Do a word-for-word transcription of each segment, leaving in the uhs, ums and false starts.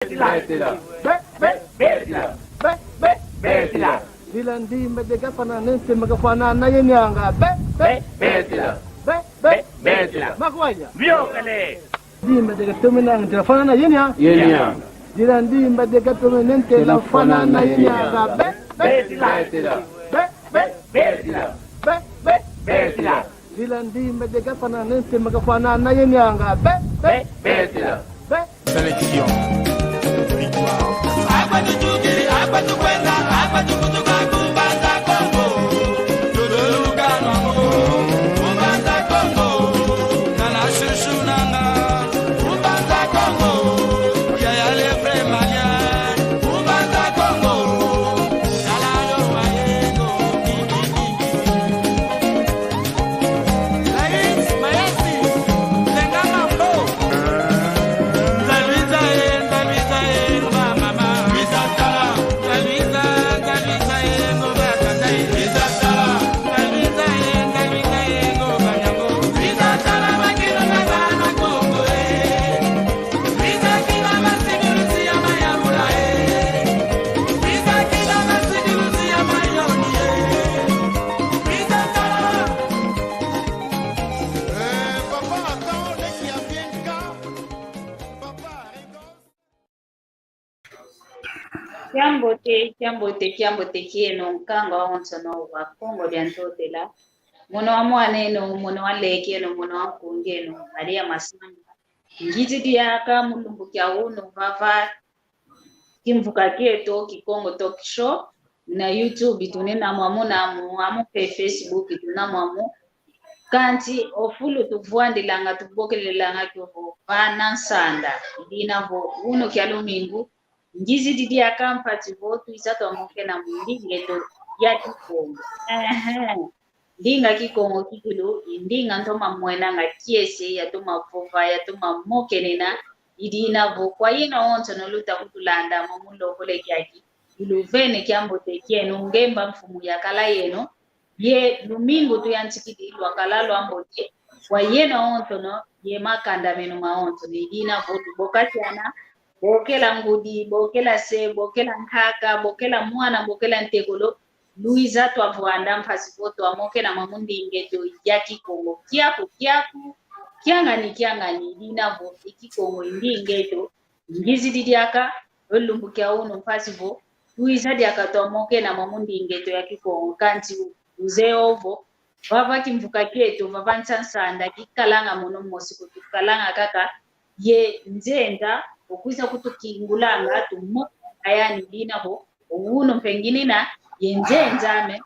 Betila. Be, be, betila. Be, be, betila. Dila ndimba de gafana nente magafana na yenianga. Be, be, betila. Be, be, betila. Makwanya. Biokele. Ndimba de gatome nente la fana na yenianga. Yenianga. Dila ndimba de gatome nente la fana na yenianga. Be, be, betila. Be, be, betila. Be, be, betila. Dila ndimba de gafana nente magafana na yenianga. Be, be, betila. Be. Sélection. Victoire. Akwa tutukidi, akwa tukwenda, akwa tukutuka ku Mbanza Kongo. Tuduluka nwango ku Mbanza Kongo. Nana shushu nanga ku Mbanza Kongo. Yaya le vrai malien ku Mbanza Kongo. Tala yo wayengo. Kiambote, kiambote, kiambote kieno, nkangwa wonsono wa Kongo dia Ntotela. Mono wa mwan'eno, mono wa nlek'eno, mono wa nkung'eno, Maria Masamba. Ngizidi diaka mu lumbu kia unu vava, Kimvuka Kieto Kikongo Talk Show. Na YouTube tunena mwamu, na mwamu mpe Facebook tuna mwamu. Kansi o fulu tuvwandilanga, tubokelelanga kio vo vana nsanda. Dina vo unu kia lumingu, ngizidi diaka mpasi vo twiza twamokena mu ndinga eto ya Kikongo. Ehe. Ndinga Kikongo kikilu i ndinga ntoma mwenanga kiese, yatoma vova, yatoma mokenena. I dina vo kwa yeno wonsono luta kutulanda mo mu lombo le kiaki, iluvene kiambote kieno, ngemba mfumu yakala yeno, ye lumingu tuyantikidi lwakala lwambote kwa yeno wonsono ye makanda meno mawonsono. I dina vo tubokasiana, bokela ngudi, bokela se, bokela nkaka, bokela mwana, bokela ntekolo, luiza twavwanda mpasi vo twamokena mwamu ndinga eto ya Kikongo. Kiaku, kiaku, kiangani, kiangani, i dina vo i Kikongo i ndinga eto. Ngizidi diaka o lumbu kia unu mpasi vo twiza diaka twamokena mwamu ndinga eto ya Kikongo. Kansi uzeye ovo, vava Kimvuka Kieto, vava nsa nsanda, kikalanga mono mosi ko, tukalanga kaka ye nzenza, okwiza kutukingulanga, tumokena yani. Dina vo unu mpe nginina ye nzenza ame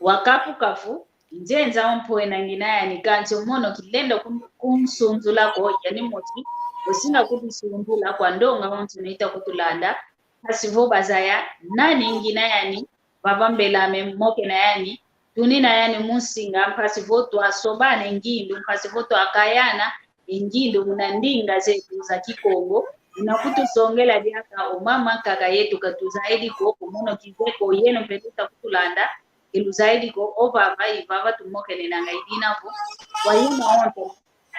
wa Kafu-Kafu, nzenza ompwena ngina yani, kansi omono kilenda kun-, kunsunzula ko, yani mosi osinga kudisunzula kwa ndonga wonsono ita kutulanda, mpasi vo bazaya nani ngina yani, vava mbel'ame mokena yani, tunina yani mu nsinga, mpasi vo twasobana e ngindu, mpasi vo twakayana e ngindu muna ndinga zeto za Kikongo, muna kutusongela diaka o mama nkaka yeto katuzaidi ko, ko mono kize ko, yeno mpe luta kutulanda, ke luzaidi ko. Ovava, ivava tumokenenanga. I dina vo kwa yeno wonsono,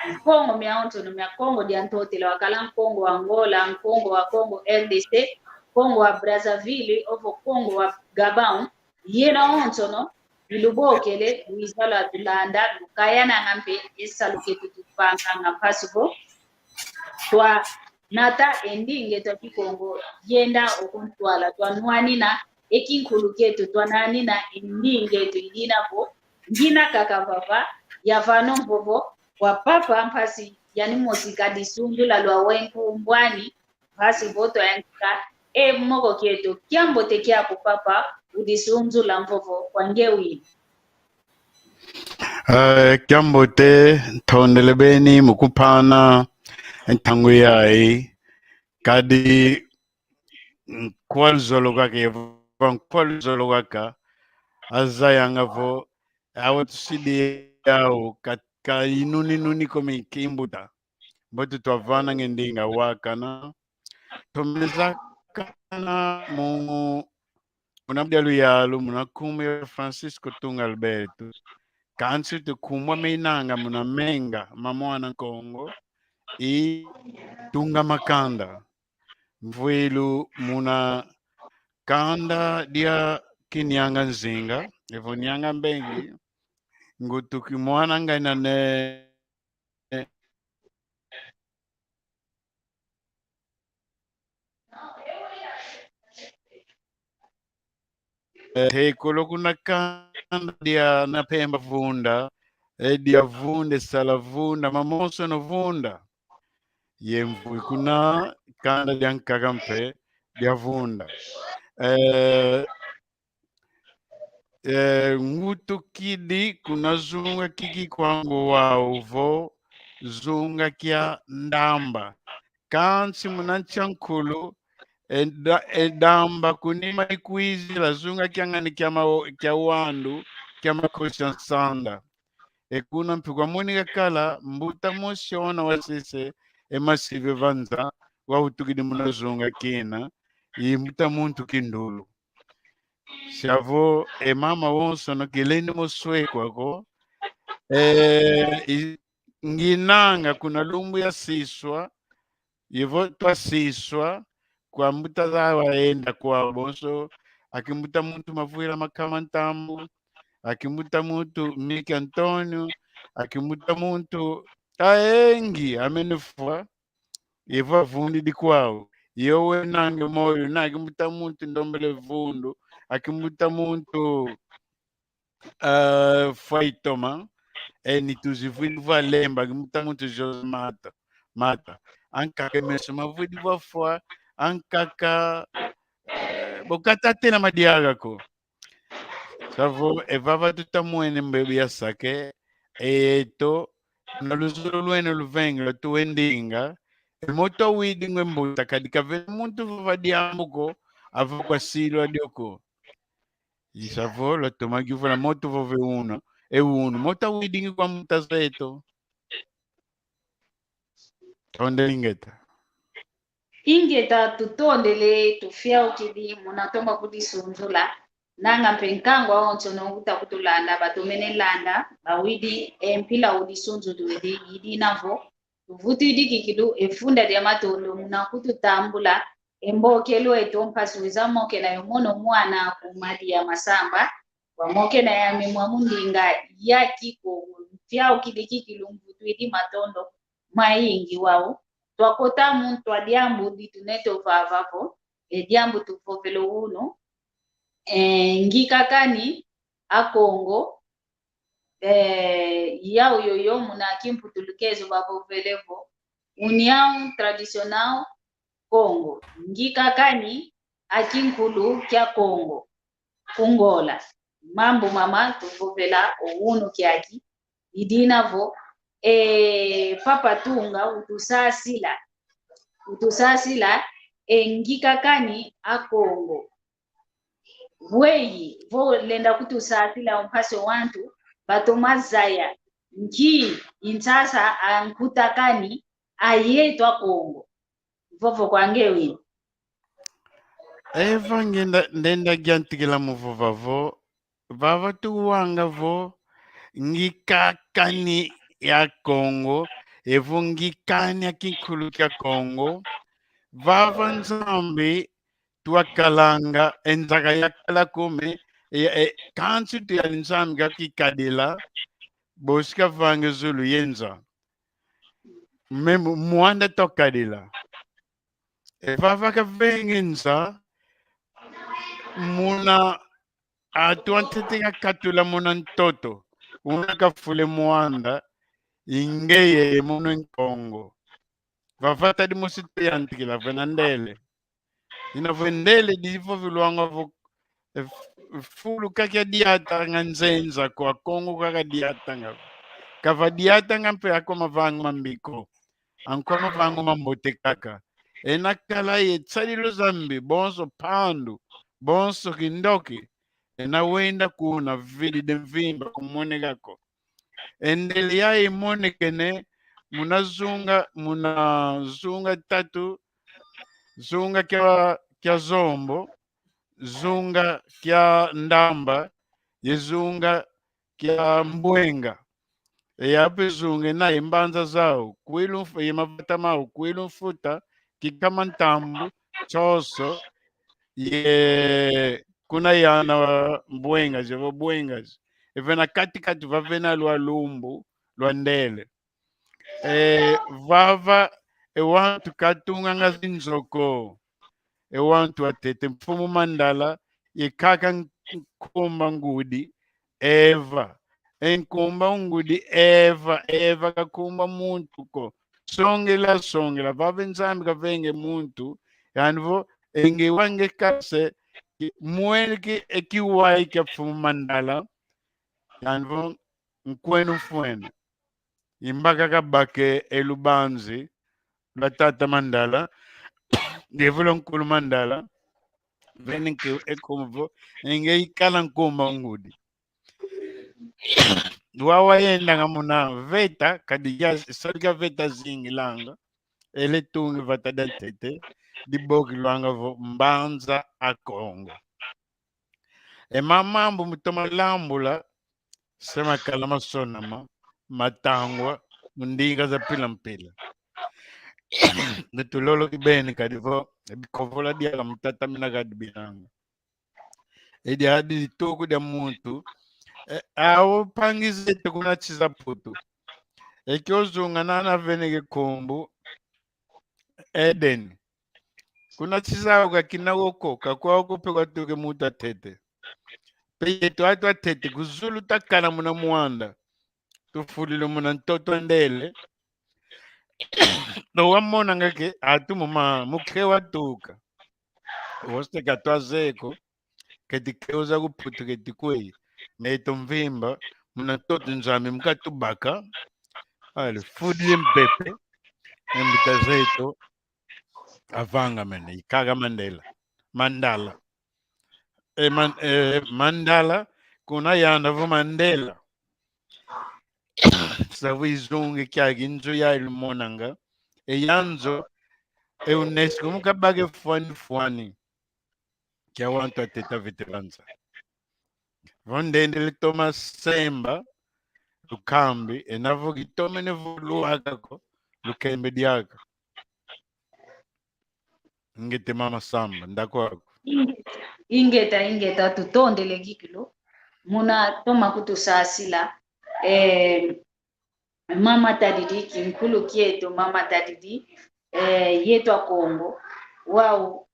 Nkongo miawonsono mia Kongo dia Ntotela, wakala Nkongo wa Angola, Nkongo wa Kongo R D C, Kongo wa Brazzaville, ovo Kongo wa Gabão, yeno wonsono ilubokele, luiza lwatulanda, lukayananga mpe e salu keto tupanganga mpasi vo twanata e ndinga eto ya Kikongo yenda okuntwala, twanwanina e kinkulu kieto, twananina e ndinga eto. I dina vo ngina kaka vava, yavana o mvovo kwa papa, mpasi yani mosi kadisunzula lwa wenku mbwani, mpasi vo twayantika e moko kieto. Kiambote kiaku papa, udisunzula mvovo kwa nge wina. Eh, kiambote, ntondele beni mu kumpana ntangu yayi, kadi nkwa luzolo kaka, ye vo nkwa luzolo kaka, azayanga vo awa tusidi yau ka, ka inuni nuni ko, me kimbuta. Mbote twavananga e ndinga wakana. Tomezakana mu, muna budia luyalu, muna nkumbu ya Francisco Tunga Alberto. Kansi tukumbu amenanga muna menga ma mwana Nkongo i Tunga Makanda. Mvwilu muna kanda dia Kinianga Nzinga, evo Nianga Mbengi, ngutuki mwana ngana ne hekolo kuna kanda dia Napemba Vunda, e dia Vunda, e sala Vunda, mamonsono Vunda. Ye mvwi kuna kanda dia nkaka mpe dia Vunda. Eh, eh, ngutukidi kuna zunga kiki kwangu wau vo zunga kia Ndamba. Kansi muna nsi a nkulu, e Nda-, e Ndamba kunima ikwizila zunga kia ngani kia ma-, kia wandu, kia makosi a nsanda. E kuna mpe kwamwini kakala mbuta mosi ona wasese, e masivi va nza, wautukidi muna zunga kina, i mbuta muntu Kindulu. Siavo e mama wonsono kilendi mo swekwa ko. E, i-, nginanga kuna lumbu ya siswa, ivo twasiswa kwa mbuta za waenda kwa bonso, aki mbuta muntu Mavwila Makama Ntambu, aki mbuta muntu Miki Antonio, aki mbuta muntu aengi amenefwa, ivo avundidi kwau. Iyo wenange moyo, na aki mbuta muntu Ndombele Vundu, aki mbuta muntu, eh, Faitoma, e, ni tuzivwidi vwa Lemba, aki mbuta muntu Jose Mata, Mata. Ankaka meso mavwidi vwa fwa, ankaka, eh, bo kata tena madiaka ko. Savo, e vava tutamwene mbebu ya sake, e yeto, na luzolo lwene luvenge lwatuendinga, e moto awidi ngwe mbuta, kadi kavena muntu vova diambu ko, avo kwa silwa dio ko. I savo, lwatoma kivula moto vova e unu, e unu, moto awidingi kwa mbuta zeto. Tondele ingeta. Ingeta, tutondele, tufiaukidi muna toma kudisunzula. Nanga mpe nkangu awonsono uta kutulanda, batomene landa, bawidi e mpila udisunzulwidi, i dina vo tuvutwidi kikilu e funda dia matondo muna kututambula e mbokelu eto mpasi wiza mokena yo mono mwana ku Madia Masamba, wamokena yami mwa mundinga ya Kikongo, mfiaukidi kikilu mvutwidi matondo mayingi wau. Twakota mu ntwa diambu ditunete vava vo, e diambu tuvovele unu, e, ngikakani a Kongo, e, yau yoyo muna kimputulukezo bavovele vo União Tradicional Kongo, ngikakani a kinkulu kia Kongo, ku Ngola. Mambu mama tuvovela o unu kiaki, i dina vo, e, Papa Tunga utusasila, utusasila, e, ngikakani a Kongo. Weyi, vo lenda kutusasila o mpasi o wantu batoma zaya nki i nsasa a nkutakani a yeto a Kongo. Vovo kwa nge wina. Eva nge nda-, ndenda yantikila mu vova vo, vava tuwanga vo, ngikakani ya Kongo, evo ngikani a kinkulu kia Kongo, vava Nzambi twakalanga, e nzaka yakala kume, e, e, kansi tuyali Nzambi kakikadila, bosi kavange zulu ye nza. Meme mwanda twakadila. E vava kavenge nza, muna atu antete kakatula muna ntoto, una kafule mwanda, i ngeye ye mono Nkongo. Vava tadi mosi tuyantikila vena ndele. Ina vo ndele divovilwanga vo, e, f-, fulu kaka diatanga nzenza ko, a Kongo kaka diatanga. Kava diatanga mpe ako mavangu mambi ko. Ankwa mavangu mambote kaka. Ena kala ye tsadilu zambi, bonso pandu, bonso kindoki. Ena wenda kuna vididi mvimba kumoneka ko. E ndele yayi imonekene muna zunga, muna zunga tatu, zunga kia, kia Zombo, zunga kia Ndamba, ye zunga kia Mbwenga. E yape zunga ena ye mbanza zau, Kwilu Mf-, ye mavata mau, Kwilu Mfuta, Kikama Ntambu, Tsoso, ye kuna yana wa Bwengazi, vo Bwengazi. Eve na kati-kati vavena lwa lumbu lwa ndele. E, vava, e wantu katunganga zinzo ko. E wantu atete mfumu Mandala, ye kaka nkumba ngudi, Eva. E nkumba ngudi Eva, Eva kakumba muntu ko. Songela, songela, vava Nzambi kavenge muntu, yani vo, e nge wange kase, ki-, mwene ki-, e kiwai kia mfumu Mandala, yani vo, nkwenu mfwene. Imbaka kabake e lubanzi lwa tata Mandala, ndevula nkulu Mandala, veni nki e nkumbu vo, e nge ikala nkumba ngudi. Wawa yendanga muna veta, kadi ya, salu kia veta zingilanga, ele tungi vata dia ntete, dibokilwanga vo Mbanza a Kongo. E mamambu mutoma lambula, se makala masonama, matangwa, mu ndinga za mpila mpila. Nitulolo kibeni kadi vo, e bikovola diaka mutatamina kadi binanga. Edi adi dituku dia muntu, e, awo mpangi zeto kuna nsi za Mputu. Eki ozunga nana aveneke nkumbu, Eden. Kuna nsi zau kakina ko ko, kakwau ko mpe kwatuke muntu atete. Mpe yeto atu atete, ku zulu twakala muna mwanda. Tufulile muna ntoto a ndele. No wamonanga ke, atu muma, mu ke watuka. Wose katwazeye ko, keti keuza ku Mputu keti kweyi. Neto mvimba, muna ntoto Nzambi mu katubaka. Ale, fudile mpepe, e mbuta zeto, avangamene, ikaka Mandela. Mandala. E man-, e, Mandala, kuna yanda vo Mandela. Sa vo izungi kiaki nzo ya ilumonanga. E ya nzo, e UNESCO mu kabake fwani fwani. Kia wantu ateta vete banza. Vo ndendele toma semba, lukambi, ena vo kitomene vo lwaka ko, lukembe diaka. Ingeta mama Samba, ndakwaku. Inge-, ingeta, ingeta, tutondele kikilu. Muna toma kutusasila, eh, mama Tadidi, kinkulu kieto, mama Tadidi, eh, yeto a Kongo. Wau,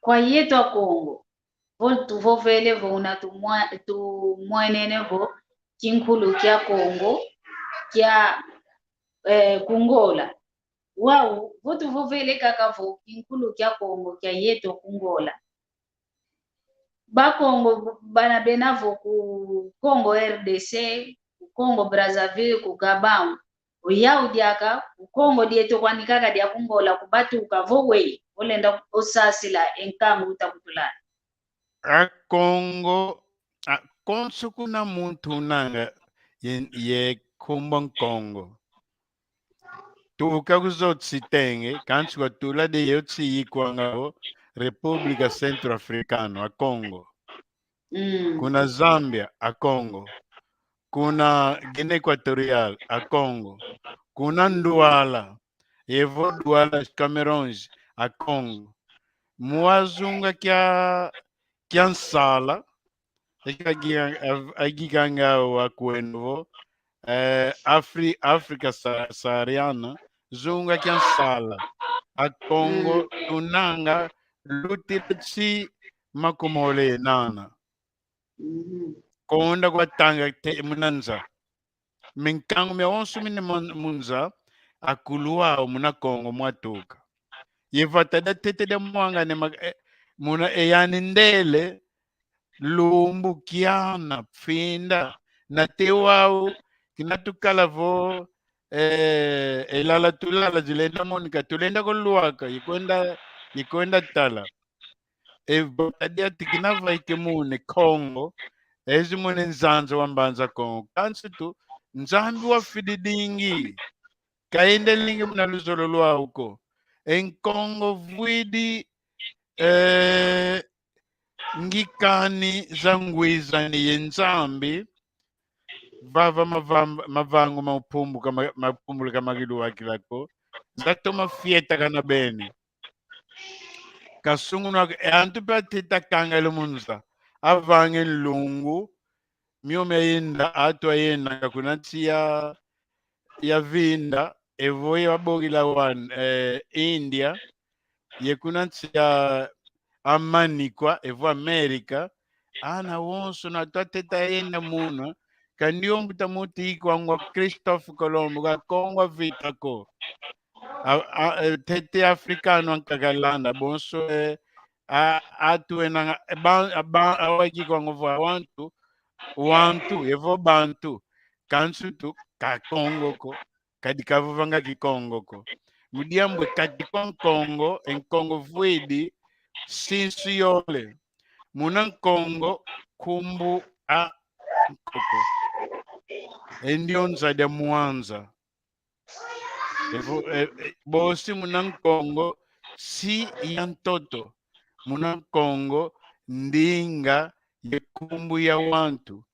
kwa yeto a Kongo. Vo tuvovele vo una tumwa-, tumwenene vo kinkulu kia Kongo, kia, eh, ku Ngola. Wau, vo tuvovele kaka vo kinkulu kia Kongo, kia yeto ku Ngola. Bakongo bana bena vo ku Congo R D C, ku Congo Brazzaville, ku Gabão. Oyau diaka, ku Kongo dieto kwani kaka dia ku Ngola kubatuka vo weyi, olenda osasila e nkangu utakutulanda. Akongo, a, konso kuna muntu unanga ye, ye nkumbu Nkongo. Tuka ku zotsi tenge, kansi kwatula de yotsi yikwanga vo República Centroafricana, Akongo. Mm. Kuna Zambia, Akongo. Kuna Guiné Equatorial, Akongo. Kuna Nduala, evo Duala, Cameroons, Akongo. Mu wazunga kia, kia nsala, eka gi-, av-, agikanga wa kwenu vo, eh, Afri-, Afrika sa-, Sahariana, zunga kia nsala. Akongo, mm, tunanga lutila tsi makumole nana. Mhm. Konda kwatanga te muna nza. Minkangu miawonso mine mon-, mu nza, akulu wau muna Kongo mwatuka. Ye vata dia tete dia mwangane ma-, eh, muna eyani ndele, lumbu, kiana, finda, nate wau, kina tukala vo, eh, elala tulala zilenda monika, tulenda ko lwaka, ikwenda, ikwenda tala. E vata diati kina vaike mune Kongo, ezi mune nzanza wa Mbanza Kongo. Kansi tu, Nzambi wafididingi, kayendelingi muna luzolo lwau ko. E Nkongo vwidi, eh, ngikani za ngwizani ye Nzambi, vava mavamba-, mavangu maupumbuka ma-, mapumbuluka magilu wakila ko, zatoma fieta kana beni. Kasungunu ako, e antu pe ateta kangala mu nza. Avange nlungu, mio miayenda, atu ayendanga kuna nsi ya, ya vinda, evo ye wabokila wan, eh, India, ye kuna nsi ya Amanikwa, evo Amerika, ana wonso na twateta yenda muna, kandi yo mbuta muntu ikwangwa Christophe Colombo, ka Kongo avita ko. A, a, e, tete africano ankaka landa, bonso, e, a, atu enanga, e, ba, a, ba, awa kikwangwa vo wantu, wantu, evo bantu, kansi tu, ka Kongo ko. Kadi kavovanga Kikongo ko. Mu diambu e kati kwa Nkongo, e Nkongo vwidi sinsu yole. Muna Nkongo nkumbu a nkoko. E ndio nza dia mwanza. Evo, e, e, bosi muna Nkongo si ya ntoto. Muna Nkongo ndinga ye nkumbu ya wantu.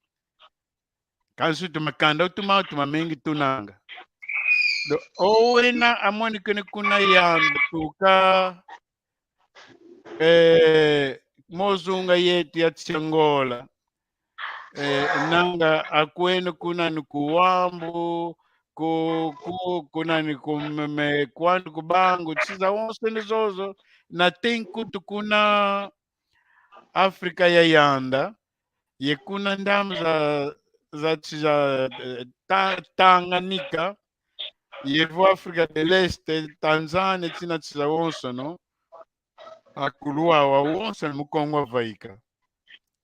Kansi tu makanda utuma, utuma mengi tunanga. Do, owena amonikene kuna yanda tuka, eh, mozunga yetu ya Angola. Eh, nanga akwene kuna ni ku Wambu, ku, ku, kuna ni ku meme, kwani ku Bangu, nsi zawonso ni zozo, na tenkutu kuna Afrika ya Yanda, ye kuna ndambu za, za, za, eh, Ta-, Tanganyika, ye vo Afrika de l'Est, Tanzania, tsina nsi zawonso, no? Akulu awa wonso ni mu Kongo avaika.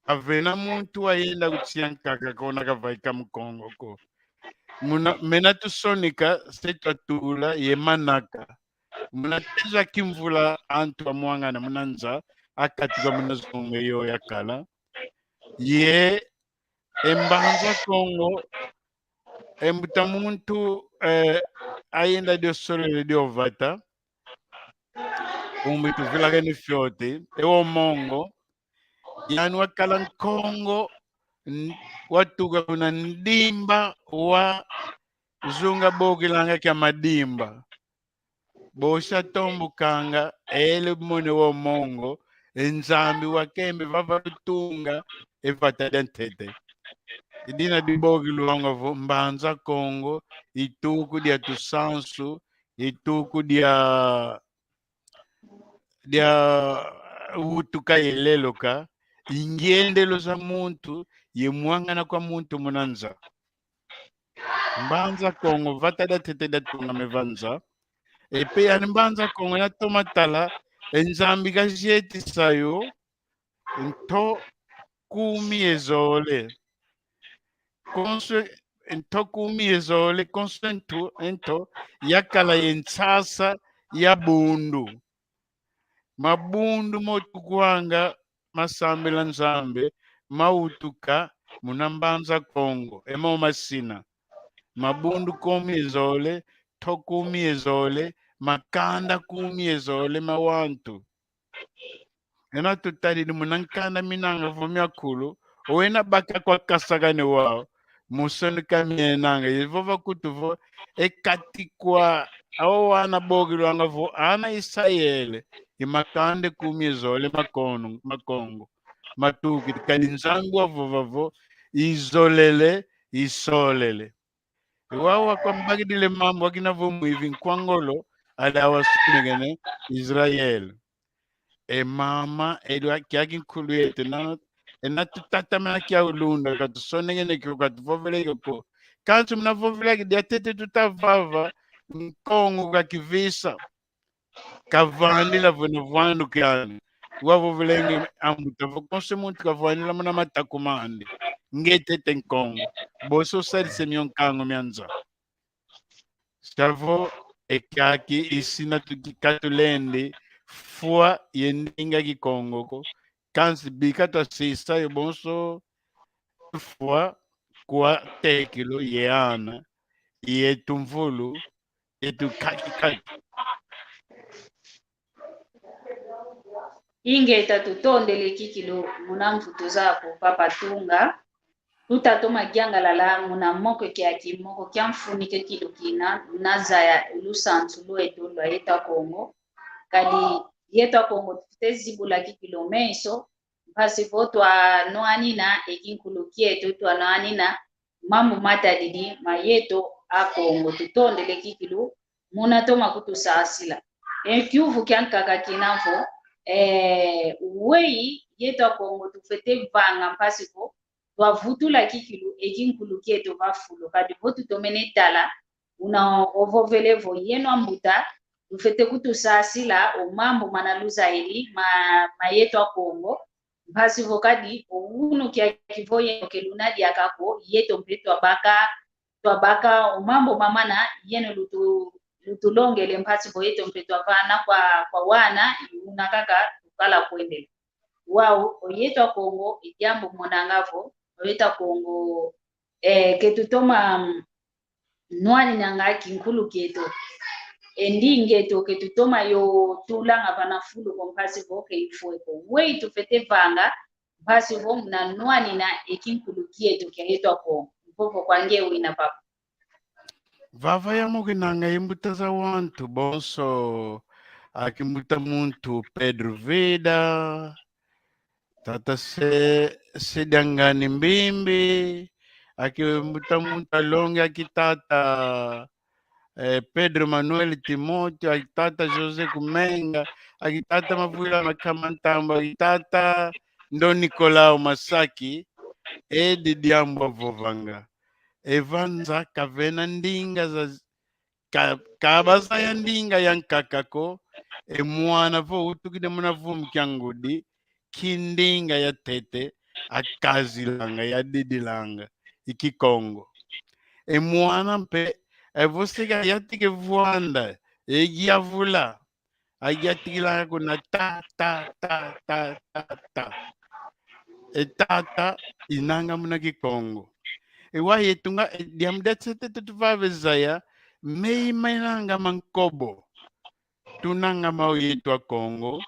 Avena muntu wayenda kutia nkaka kona kavaika mu Kongo ko. Muna, mena tusonika, se twatula, ye manaka. Muna teza kimvula antu amwangana muna nza, akatuka muna zunga yo yakala. Ye, e Mbanza Kongo, e mbuta muntu, eh, ayenda dio solele dio vata. Umbi tuvilakene fioti, e wo Mongo. Yani wakala Nkongo, n-, watuka kuna Ndimba wa zunga bokilanga kia Madimba. Bosi atombukanga, ele mone wo Mongo, e Nzambi wakembe vava lutunga, e vata dia ntete. I dina dibokilwanga vo Mbanza Kongo, i tuku dia tusansu, i tuku dia, dia utuka ye leloka, i ngiendelo za muntu, ye mwangana kwa muntu muna nza. Mbanza Kongo, vata dia ntete dia tungame va nza. E pe yani Mbanza Kongo, na toma tala, e Nzambi kazietisa yo, nto kumi ye zole. Konso, nto kumi ye zole, konso nto, nto, yakala ye nsasa ya bundu. Mabundu mo tukwanga masambila Nzambi, mawutuka muna Mbanza Kongo, e mo masina. Mabundu kumi ye zole, nto kumi ye zole, makanda kumi ye zole ma wantu. Ena tutadidi muna nkanda minanga vo miakulu, owena baka kwa Kasakane wau, mu sonika mienanga, ye vova kutu vo, e kati kwa, awa wana bokilwanga vo, ana Isayele, i makanda kumi ye zole ma Kono-, ma Kongo, matukidi, kadi Nzambi wavova vo, izolele, isolele. Wau wakwambakidile mambu akina vo mwivi nkwa ngolo, ali awa sonekene Israel. E mama, edo kiaki nkulu yetu, na, ena tutatamana kia ulunda, katusonekene kio, katuvovele kio ko. Kansi muna vovela ki diatete tutavava, Nkongo kakivisa. Kavandila vwena vwandu kiani. Wavovelenge ambuta vo konso muntu kavandila muna mataku mandi. Nge tete Nkongo. Boso sadise mio nkangu mia nza. Savo e kiaki isina tuki katulendi fwa ye ndinga Kikongo ko. Kansi bika twasisa yo bonso fwa kwa tekilo ye ana, ye tumvulu, ye tukaki kaki. Ingeta, tutondele kikilu muna mvutu zaku, Papa Tunga. Tuta toma yangalala muna moko kiaki, moko kia mfunu kikilu kina, na zaya lusansu lweto lwa yeta Kongo. Kadi yeto Akongo tufwete zibula kikilu meso, mpasi vo twanwanina e kinkulu kieto, twanwanina mambu matadidi ma yeto Akongo. Tutondele kikilu muna toma kutusasila. E kiuvu kiankaka kina vo, eh, weyi yeto Akongo tufwete vanga mpasi vo twavutula kikilu e kinkulu kieto va fulu. Kadi vo tutomene tala, una ovovele vo yeno ambuta, tufwete kutusasila o mambu mana luzayidi ma, ma yeto Akongo, mpasi vo kadi o unu kiaki vo yeno ke luna diaka ko, yeto mpe twabaka, twabaka o mambu mamana yeno lutu, lutulongele, mpasi vo yeto mpe twavana kwa, kwa wana, i una kaka tukala kwendela. Wau, o yeto Akongo, i diambu monanga vo, o yeto Akongo, eh, ke tutoma, mm, nwaninanga kinkulu kieto. E ndinga eto ke tutoma yo tulanga vana fulu ko, mpasi vo ke ifwe ko. Weyi tufwete vanga mpasi vo muna nwanina e kinkulu kieto kia yeto Akongo. Mvovo kwa nge wina, papa. Vava yamukinanga i mbuta za wantu bonso, aki mbuta muntu Pedro Vida, tata Se-, Sediangani Mbimbi, aki mbuta muntu alongi, aki tata, eh, Pedro Manuel Timóteo, aki tata José Kumenga, aki tata Mavwila Makama Ntambo, aki tata Ndo Nicolau Masaki, edi diambu avovanga. E vanza kavena ndinga za, ka, ka bazaya ndinga yankaka ko, e mwana vo utukidi muna vumbi kia ngudi, ki ndinga yatete akazilanga, yadidilanga, i Kikongo. E mwana mpe, e vo se ka yatike vwanda, e yavula, ayatikilanga kuna ta, ta, ta, ta, ta, ta. E tata inanga muna Kikongo. E wa yetunga, e diambu diatete tuvave zaya, meyi mainanga ma nkobo. Tunanga mau yeto Akongo,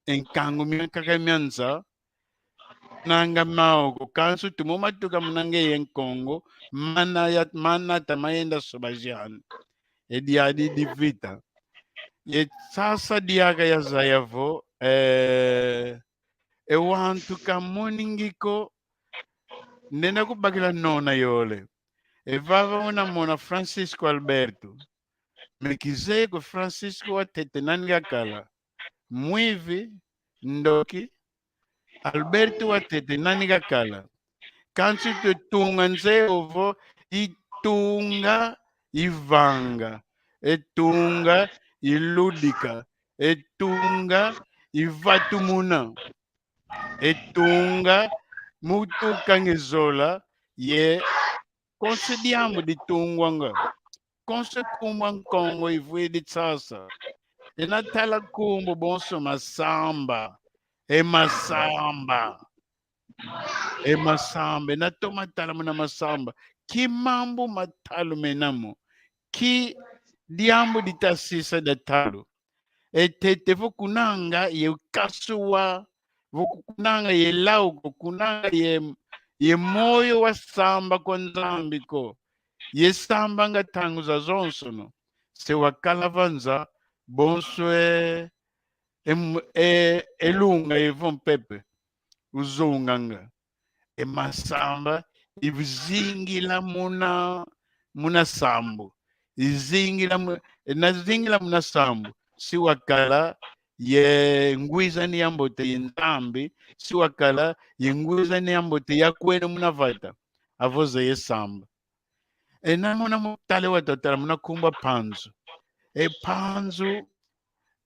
e nkangu miankaka mia nza, nanga mau ko, kansi tumo matuka muna ngeye Nkongo, mana ya, manata mayenda soba ziani. E diadi divita. Ye sasa diaka yazaya vo, eh, e wantu kamoningi ko, ndenda kubakila nona yole. E vava una mona Francisco Alberto. Me kizeye ko Francisco watete nani kakala. Mwivi, ndoki, Alberto watete nani kakala. Kansi tutunga nze ovo, itunga ivanga, etunga iludika, etunga ivatumuna, etunga mutuka nge zola, ye konso diambu ditungwanga. Konso nkumbu a Nkongo ivwidi sasa. Ina tala nkumbu bonso masamba. E masamba. E masamba. Ina toma tala muna masamba. Ki mambu matalu mena mo. Ki diambu ditasisa dia talu. E tete vo kunanga ye ukasuwa, vo kunanga ye lau ko, kunanga ye, ye moyo wa samba kwa Nzambi ko, ye sambanga ntangu zazonsono, se wakala va nza, bonso e, e, e, e lunga evo mpepe uzunganga. E masamba izingila muna, muna sambu. Izingila mu-, ina zingila muna sambu. Si wakala ye ngwizani ya mbote ye Nzambi. Si wakala ye ngwizani ya mbote ya kwenda muna vata. Avo zeye samba. Ena muna mutale wa tatala muna nkumbu a Mpanzu. E Mpanzu,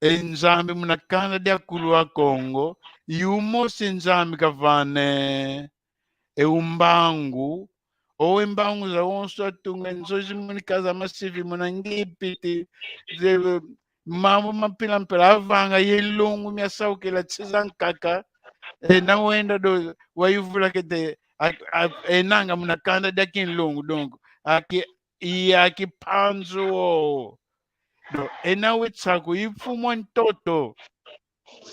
e Nzambi muna kanda dia kulu a Kongo, i umosi Nzambi kavane e umbangu, o e mbangu zawonso atunga, nzo zi munika za masivi muna Ngipiti, ze, mambu ma mpila mpila avanga ye nlungu miasaukila nsi zankaka, ena wenda do wayuvula kete, a, a, enanga muna kanda dia kinlungu, donc, aki, i aki Mpanzu o. Donc, ena we Tsaku, i mfumu a ntoto.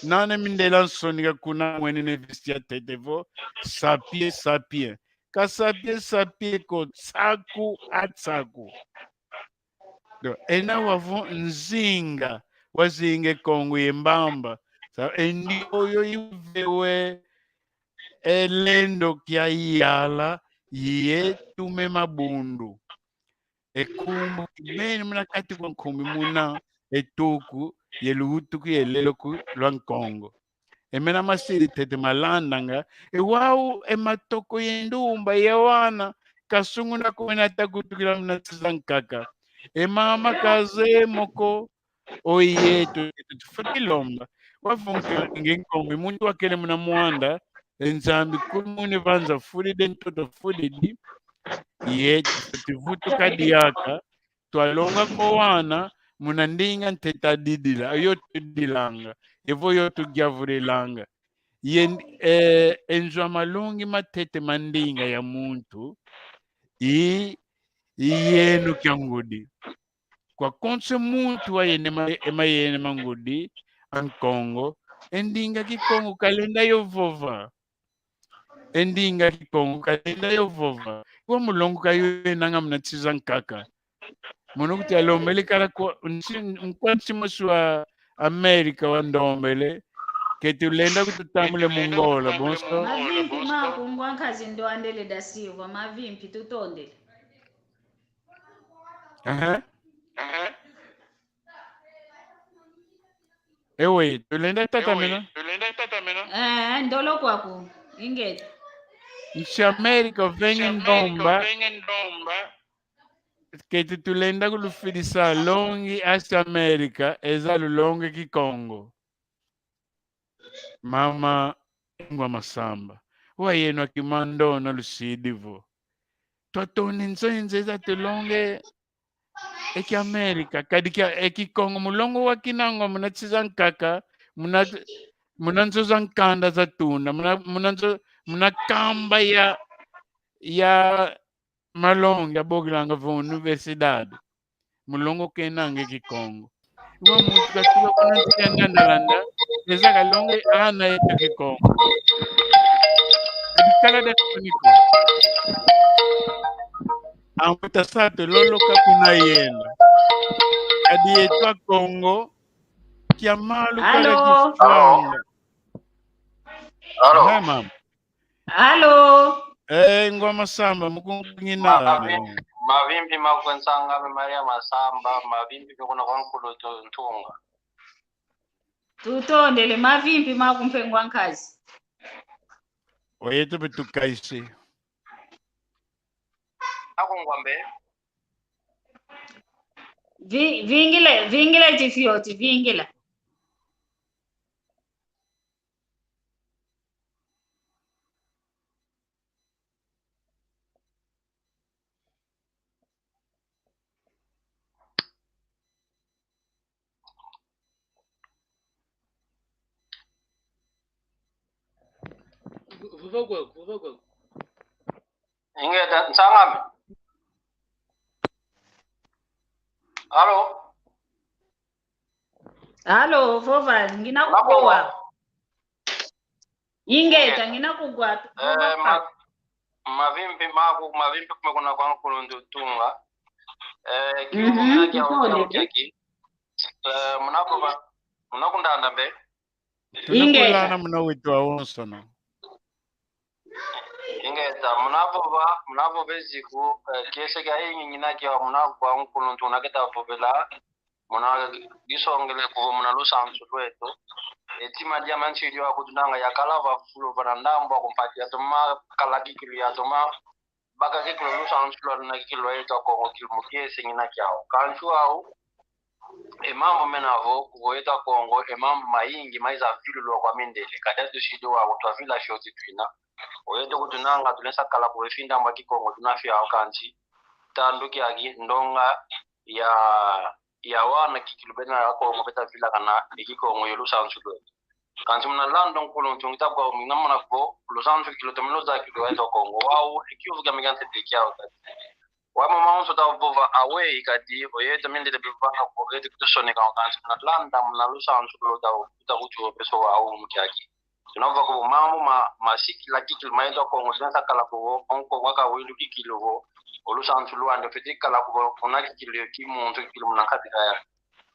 Nana mindela nsoni ka kuna mwenene visi ya tete vo, sapie, sapie. Ka sapie, sapie ko, Tsaku a Tsaku. Donc, ena wavo Nzinga, wazinga e Kongo ye mbamba. Sa, e ndioyo ivewe e lendo kia iyala, ye tume mabundu. E nkumbu kibeni muna kati kwa nkumi muna e tuku, ye luwutuku ye leloku lwa Nkongo. E mena masidi tete malandanga, e wau e matoko ye ndumba ye wana, kasunguna ko mena takutukila muna nsi za nkaka. E mama kazeye mo ko, o yeto, yeto tufwete lomba. Wavunga nge Nkongo, muntu wakele muna mwanda, e Nzambi kulu mune vanza fudidi, ntoto fudidi, yeto tufwete vutuka diaka, twalonga ko wana, muna ndinga ntete adidila, yo tudilanga, evo yo tugiavulilanga. Ye, eh, e nzo a malongi matete ma ndinga ya muntu, i, i yeno kia ngudi. Kwa konso muntu wayena ma-, e mayena ma ngudi a Nkongo, e ndinga Kikongo kalenda yo vova. E ndinga Kikongo kalenda yo vova. Kwa mulongo kayo enanga muna nsi za nkaka. Mono kuti alombele kala kwa nsi, nkwa nsi mosi wa Amerika wandombele, ke tulenda kututambule mu Ngola, bonso. Mavimpi maku ngwa nkazi Ndoandele da Silva, mavimpi tutondele. Aha. Ewe, tulenda tatamena. Eh, ndolo kwaku. Ingeta. Nsi Amerika venge ndomba. Keti tulenda kulufidisa longi asi Amerika, eza lulonge Kikongo. Mama Ngwa Masamba. Wayeno akimandona lusidi vo. Twatoni nzo enze za tulonge e ki Amerika, kadi kia, e Kikongo, mulongo wa kinangwa muna nsi za nkaka, muna, muna nzo za nkanda za tuna, muna, muna nzo, muna kamba ya, ya malongi abokilanga vo universidade. Mulongo kenanga e Kikongo. Iwa muntu katuka kuna nsi ya Ngandalanda, eza kalonga ana yeto Kikongo. Kadi kala da kuniko. Ambuta sa tuloloka kuna yenda. Kadi yeto Akongo, kia malu kala kifwanga. Alo. Aha, mama. Alo. Eh, Ngwa Masamba, mukungu ngina. Mavimpi, mavimpi maku nsang'ame Maria Masamba, mavimpi pe kuna kwa nkulu tu-, ntunga. Tutondele, mavimpi maku mpe ngwa nkazi. Oyeto pe tukaisi. Ako ngwa mbe? Vi-, vingile, vingile chifioti, vingila. Vova kwaku, vova kwaku. Ingeta, nsang'ame. Alo? Alo, vova, ngina kuwa. Ingeta, ngina kugwa. Eh, ma-, mavimpi maku, mavimpi kuma kuna kwa nkulu ndu tunga. Eh, kiu, mhm, muna kia, tutole, kia, kia ki. Eh, muna kuba, muna kundanda mbe. Ingeta. Tuna kulana muna wetu awonsono. Ingeta, muna vova, muna vova eziku, eh, kiese kia ingi ngina kia muna kwa nkulu ndu tuna keta vovela. Muna disongele kuvo muna lusansu lweto. E tima dia mansi dio akutunanga yakala va fulu vana ndambu aku mpati yatoma kala kikilu yatoma baka kikilu lusansu lwa luna kikilu lweto Akongo kilu mu kiese ngina kiau. Kansi au, e mambu mena vo, kuvo yeto Akongo, e mambu mayingi maiza vilulwa kwa mindele. Kadi tusidi wa kutwa vila fioti twina. Oyeto kutunanga, tulesa kala kuvo e findambu a Kikongo tuna fiau kansi. Tandu kiaki, ndonga ya ya wana kikilu bena Akongo beta vilakana e Kikongo ye lusansu lweto. Kansi muna landa nkulu ntu ngita kwa mina muna ko, lusansu kikilu tomino za kikilu yeto Akongo. Wau, e kiuvu kia mika ntete kiau kati. Wa mama onso ta vova awe kati, oyeto mindele bivanga ko, oyeto kitusoneka kansi muna landa muna lusansu lweto ta, ta kutu opeso wau mukiaki. Tuna vova ko mambu ma, masikila kikilu ma yeto Akongo, tuna sa kala ko, onko waka wilu kikilu vo, o lusansu lwandi, ofwete kala ko, una kikilu yo kimuntu, kikilu muna nkati kaya.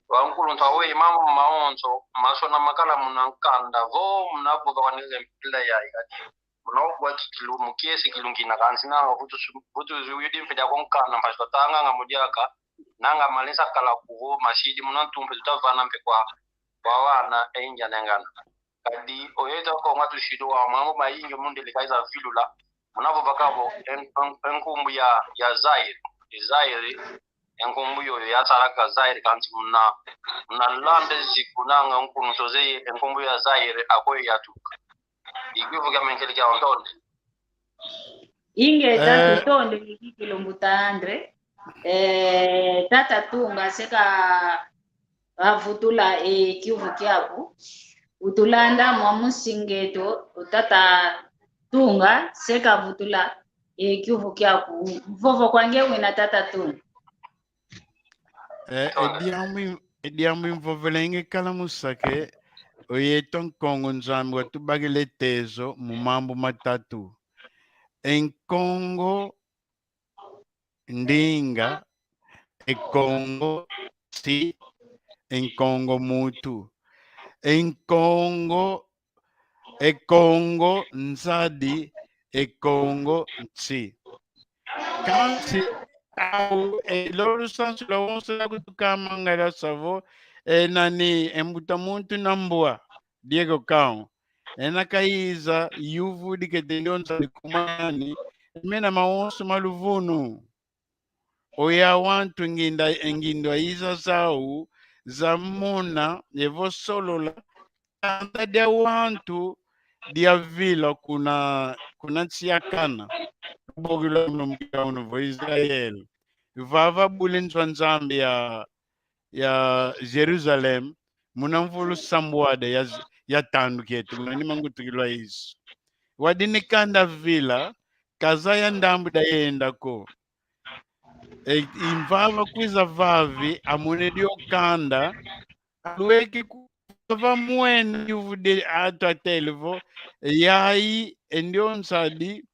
Wa nkuluntu aweyi mambu mawonso masona makala muna nkanda vo muna vova kwani mpila yayi kadi. Muna vova kikilu mu kiese kilungina kansi nanga vutu su-, vutu zuyidi mpe dia ko nkanda mpasi twatanganga mu diaka. Nanga malesa kala kuvo masidi muna ntumpe tutavana mpe kwa, kwa wana e inja nengana. Kadi oyeto ko nga tusidu wa mambu mayingi mundele kaiza vilula. Muna vova kavo en-, en-, enkumbu ya, ya Zaire. E Zaire, enkumbu yoyo yasalaka Zaire kansi muna, muna landa ziku nanga nkunu sozeye enkumbu ya Zaire akwe yatuka. Ikivu kia menkele kia ontonde. Inge tata, eh, tutonde, ni kilumbu ta Andre. Eh, tata Tunga, seka vavutula e kiuvu kiaku. Utulanda mwa musinga eto, tata Tunga, seka vutula e kiuvu kiaku. Mvovo kwange wina tata Tunga. Eh, e diambu, e diambu imvovelenge kala musake, oyeto Nkongo Nzambi watubakila e tezo mu mambu matatu. E Nkongo ndinga, e Kongo nsi, e Nkongo muntu, e Nkongo, e Kongo nzadi, e Kongo nsi. Kansi, au, e, lolo sansu lwawonso lwakutukama ngala savo, e, nani, e mbuta muntu na mbwa, Diego Cao. Ena kayiza, yuvu dikete ndionza dikumani, mena mawonso ma luvunu. Oya wantu nginda, ngindo ayiza zau, zamona, evo solola, kanda dia wantu diavila kuna, kuna nsi ya Kana. Bogilwa muna mukila unu vo Israel. Vava bule nzo a Nzambi ya, ya Jerusalem, muna mvulu sambwada ya, ya tandu kieto, muna ni mangutukilwa Yesu. Wadi ni kanda vila, kazaya ndambu dayenda ko. E, imvava kwiza vavi, amwene dio kanda, alweki ku-, vava mwene yuvu de atu atele vo, yayi, e ndio nzadi,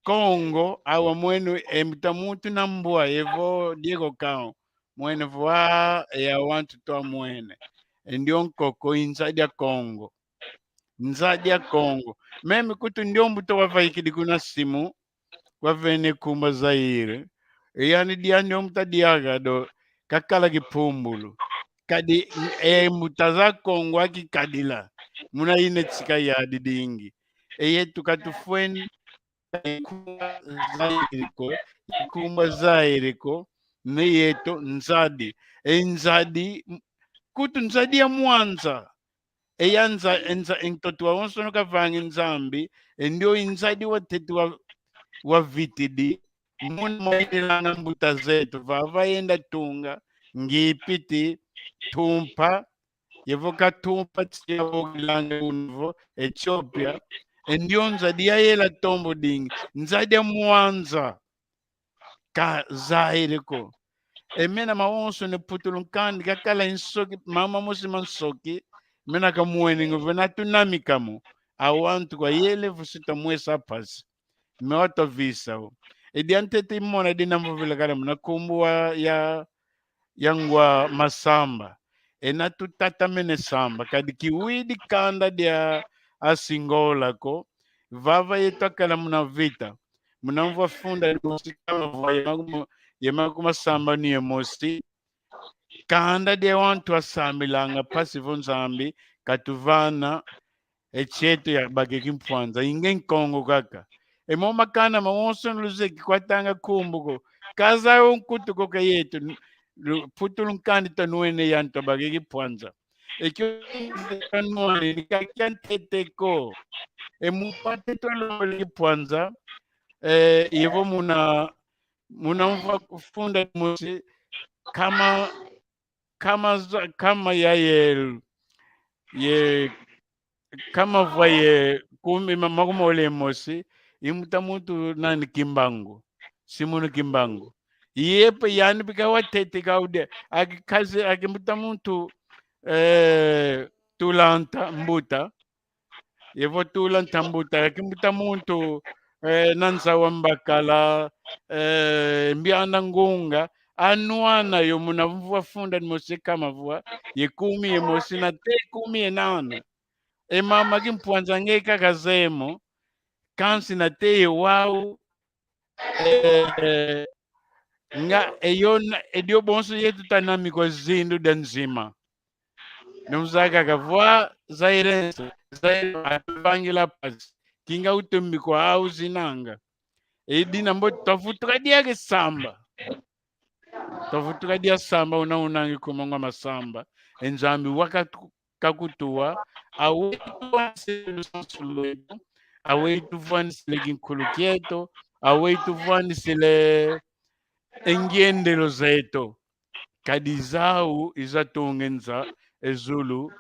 Kongo, awa mwene, e mbuta muntu na mbwa, evo Diego Cao. Mwene vo, a, e awantu twamwene. E ndio nkoko, i nzadi a Kongo. Nzadi a Kongo. Meme kutu ndio mbuta wavaikidi kuna simu, wavene kumba Zaire. E yani dia ndio mbuta diaga do, kakala kipumbulu. Kadi, e mbuta za Kongo akikadila. Muna ine tsika yadi dingi. E yetu katufweni, ikumba Zaire ko, ikumba Zaire ko, ne yeto nzadi. E nzadi, m-, kutu nzadi ya mwanza. E ya nza-, e nza-, e ntoto wawonsono kavangi Nzambi, e ndio i nzadi watete wa, wavitidi. Muna mwaililanga mbuta zeto, vava yenda tunga, Ngipiti, Tumpa, yevo ka Tumpa tia vogilanga unu vo Etiopia, e ndio nzadi yayela tombo dingi, nzadi ya mwanza, ka Zaire ko. E mena mawonso ne putulu nkandi kakala nsoki, mama mosi ma nsoki, mena kamwene ngu vena tunamika mo, awantu kwa yele vusi tamwesa pasi. Me watwa visa o. E diantete imona dina mvovila kala muna kumbu wa ya, ya ngwa masamba. Ena tutatamene samba. Kadi kiwidi kanda dia Asingola ko. Vava yetu akala muna vita. Muna mvwa funda dimosi kama vwa ye makumo-, ye makumasamba ni ye mosi. Kanda dia wantu asambilanga pasi vo Nzambi katuvana e chieto ya bake kimpwanza, inge Nkongo kaka. E mo makanda mawonso luzeye kikwatanga kumbu ko. Kaza o nkutu ko ka yeto, n-, lu-, putulu nkandi tanwene yantu abake kimpwanza. Ekio tanwene ni ka kia ntete ko. E mu pate twalongele kimpwanza, eh, yevo muna, muna mvwa funda mosi, kama kama za-, kama ya ye, ye, kama vwa ye kumi ma-, makumole mosi, i mbuta muntu nani Kimbangu, Simoni Kimbangu. Yepe yani bika watete kaude, aki kazi, aki mbuta muntu, eh, Tulanta Mbuta, yevo Tulanta Mbuta, aki mbuta muntu, eh, Nanza wa Mbakala, eh, Mbiana Ngunga, anwana yo muna mvua funda dimosi ye kama vua ye kumi ye mosi na te kumi ye nana. E mama kimpwanza nge kaka zeye mo, kansi na te ye wau, eh, nga e yo na, e dio bonso yetu tuna mikwa zindu dia nzima. Nunzaya kaka vua Zairense, Zaire atuvangila pasi, kinga utumbi kwa au zinanga. E dina mbo twavutuka diaka samba. Twavutuka dia samba, una unangi kuma ngwa masamba. E Nzambi waka tu-, kakutuwa, awe tuvwanisile lusansu lweto, awe tuvwanisile kinkulu kieto, awe tuvwanisile e ngiendelo zeto. Kadi zau izatunga e nza, e zulu,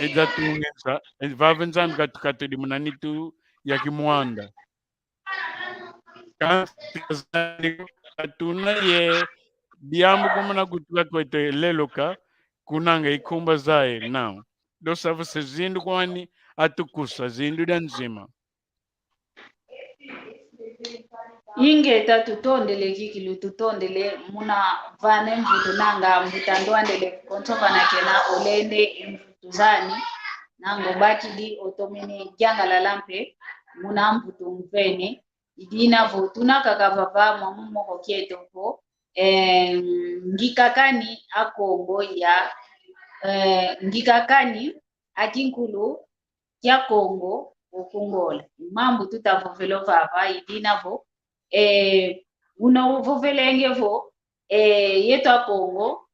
izatunga e nza, e vava Nzambi katukatudi muna nitu ya kimwanda. Kansi katuna ye diambu kumuna kutuka kweto lelo ka, kunanga ikumba zaye nau. Dosa vuse zindu kwani atukusa zindu dia nzima. Ingeta, tutondele kikilu, tutondele muna vana e mvutu nanga mbuta ndwandele konso vana kena olende e mvutu zani, nanga obakidi otomene diangalala mpe muna mvutu mvene. I dina vo tuna kaka vava mwa mu moko kieto vo, eh, ngikakani a Kongo ya, eh, ngikakani a kinkulu kia Kongo oku Ngola. Mambu tutavovela vava, i dina vo, eh, una uvovelenge vo, eh, yeto a Kongo,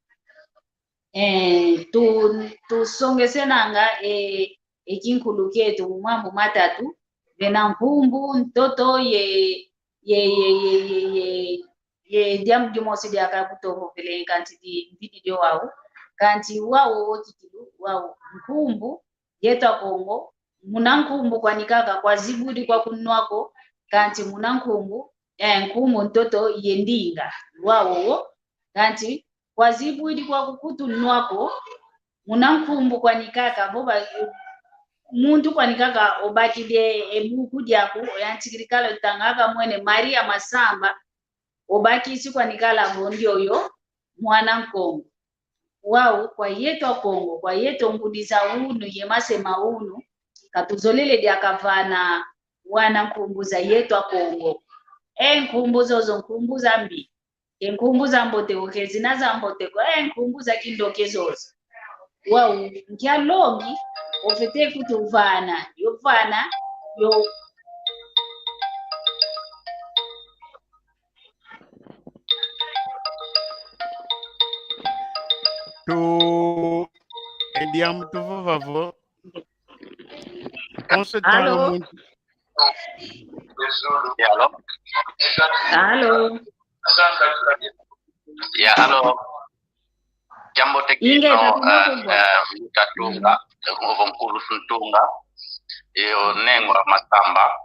eh, tu, tusongesenanga, eh, e kinkulu kieto mu mambu matatu, vena nkumbu, ntoto, ye, ye, ye diambu dimosi diaka kutovovele, kansi di, mbidi dio wau, kansi wau o kikilu, wau nkumbu, yeto a Kongo, muna nkumbu kwani kaka kwazibudi kwa kunwa ko, kansi muna nkumbu, eh, nkumbu, ntoto ye ndinga, wau wo, kansi kwazibudi kwa kukutunwa ko, muna nkumbu kwani kaka, vo ba, muntu kwani kaka obakidi e buku diaku, oyantikidi kala otanga kamwene Maria Masamba, obakisi kwani kala vo ndioyo mwana Nkongo. Wau kwa yeto a Kongo, kwa yeto ngudi za unu ye mase ma unu, katuzolele diaka vana wana nkumbu za yeto a Kongo. E nkumbu zozo nkumbu za mbi. Ke nkumbu za mbote ko, ke zina za mbote ko, e nkumbu za kindoki zozo. Wau, nkia longi ofete kutuvana, yo vana, yo. Tu, e diambu tuvova vo. Konso tanga muntu. Ya, alo. Alo. Ya, alo. Diambote kino, eh, eh, Mbuta Tunga, eh, ovo nkulu Ntunga, yo Nengwa Masamba.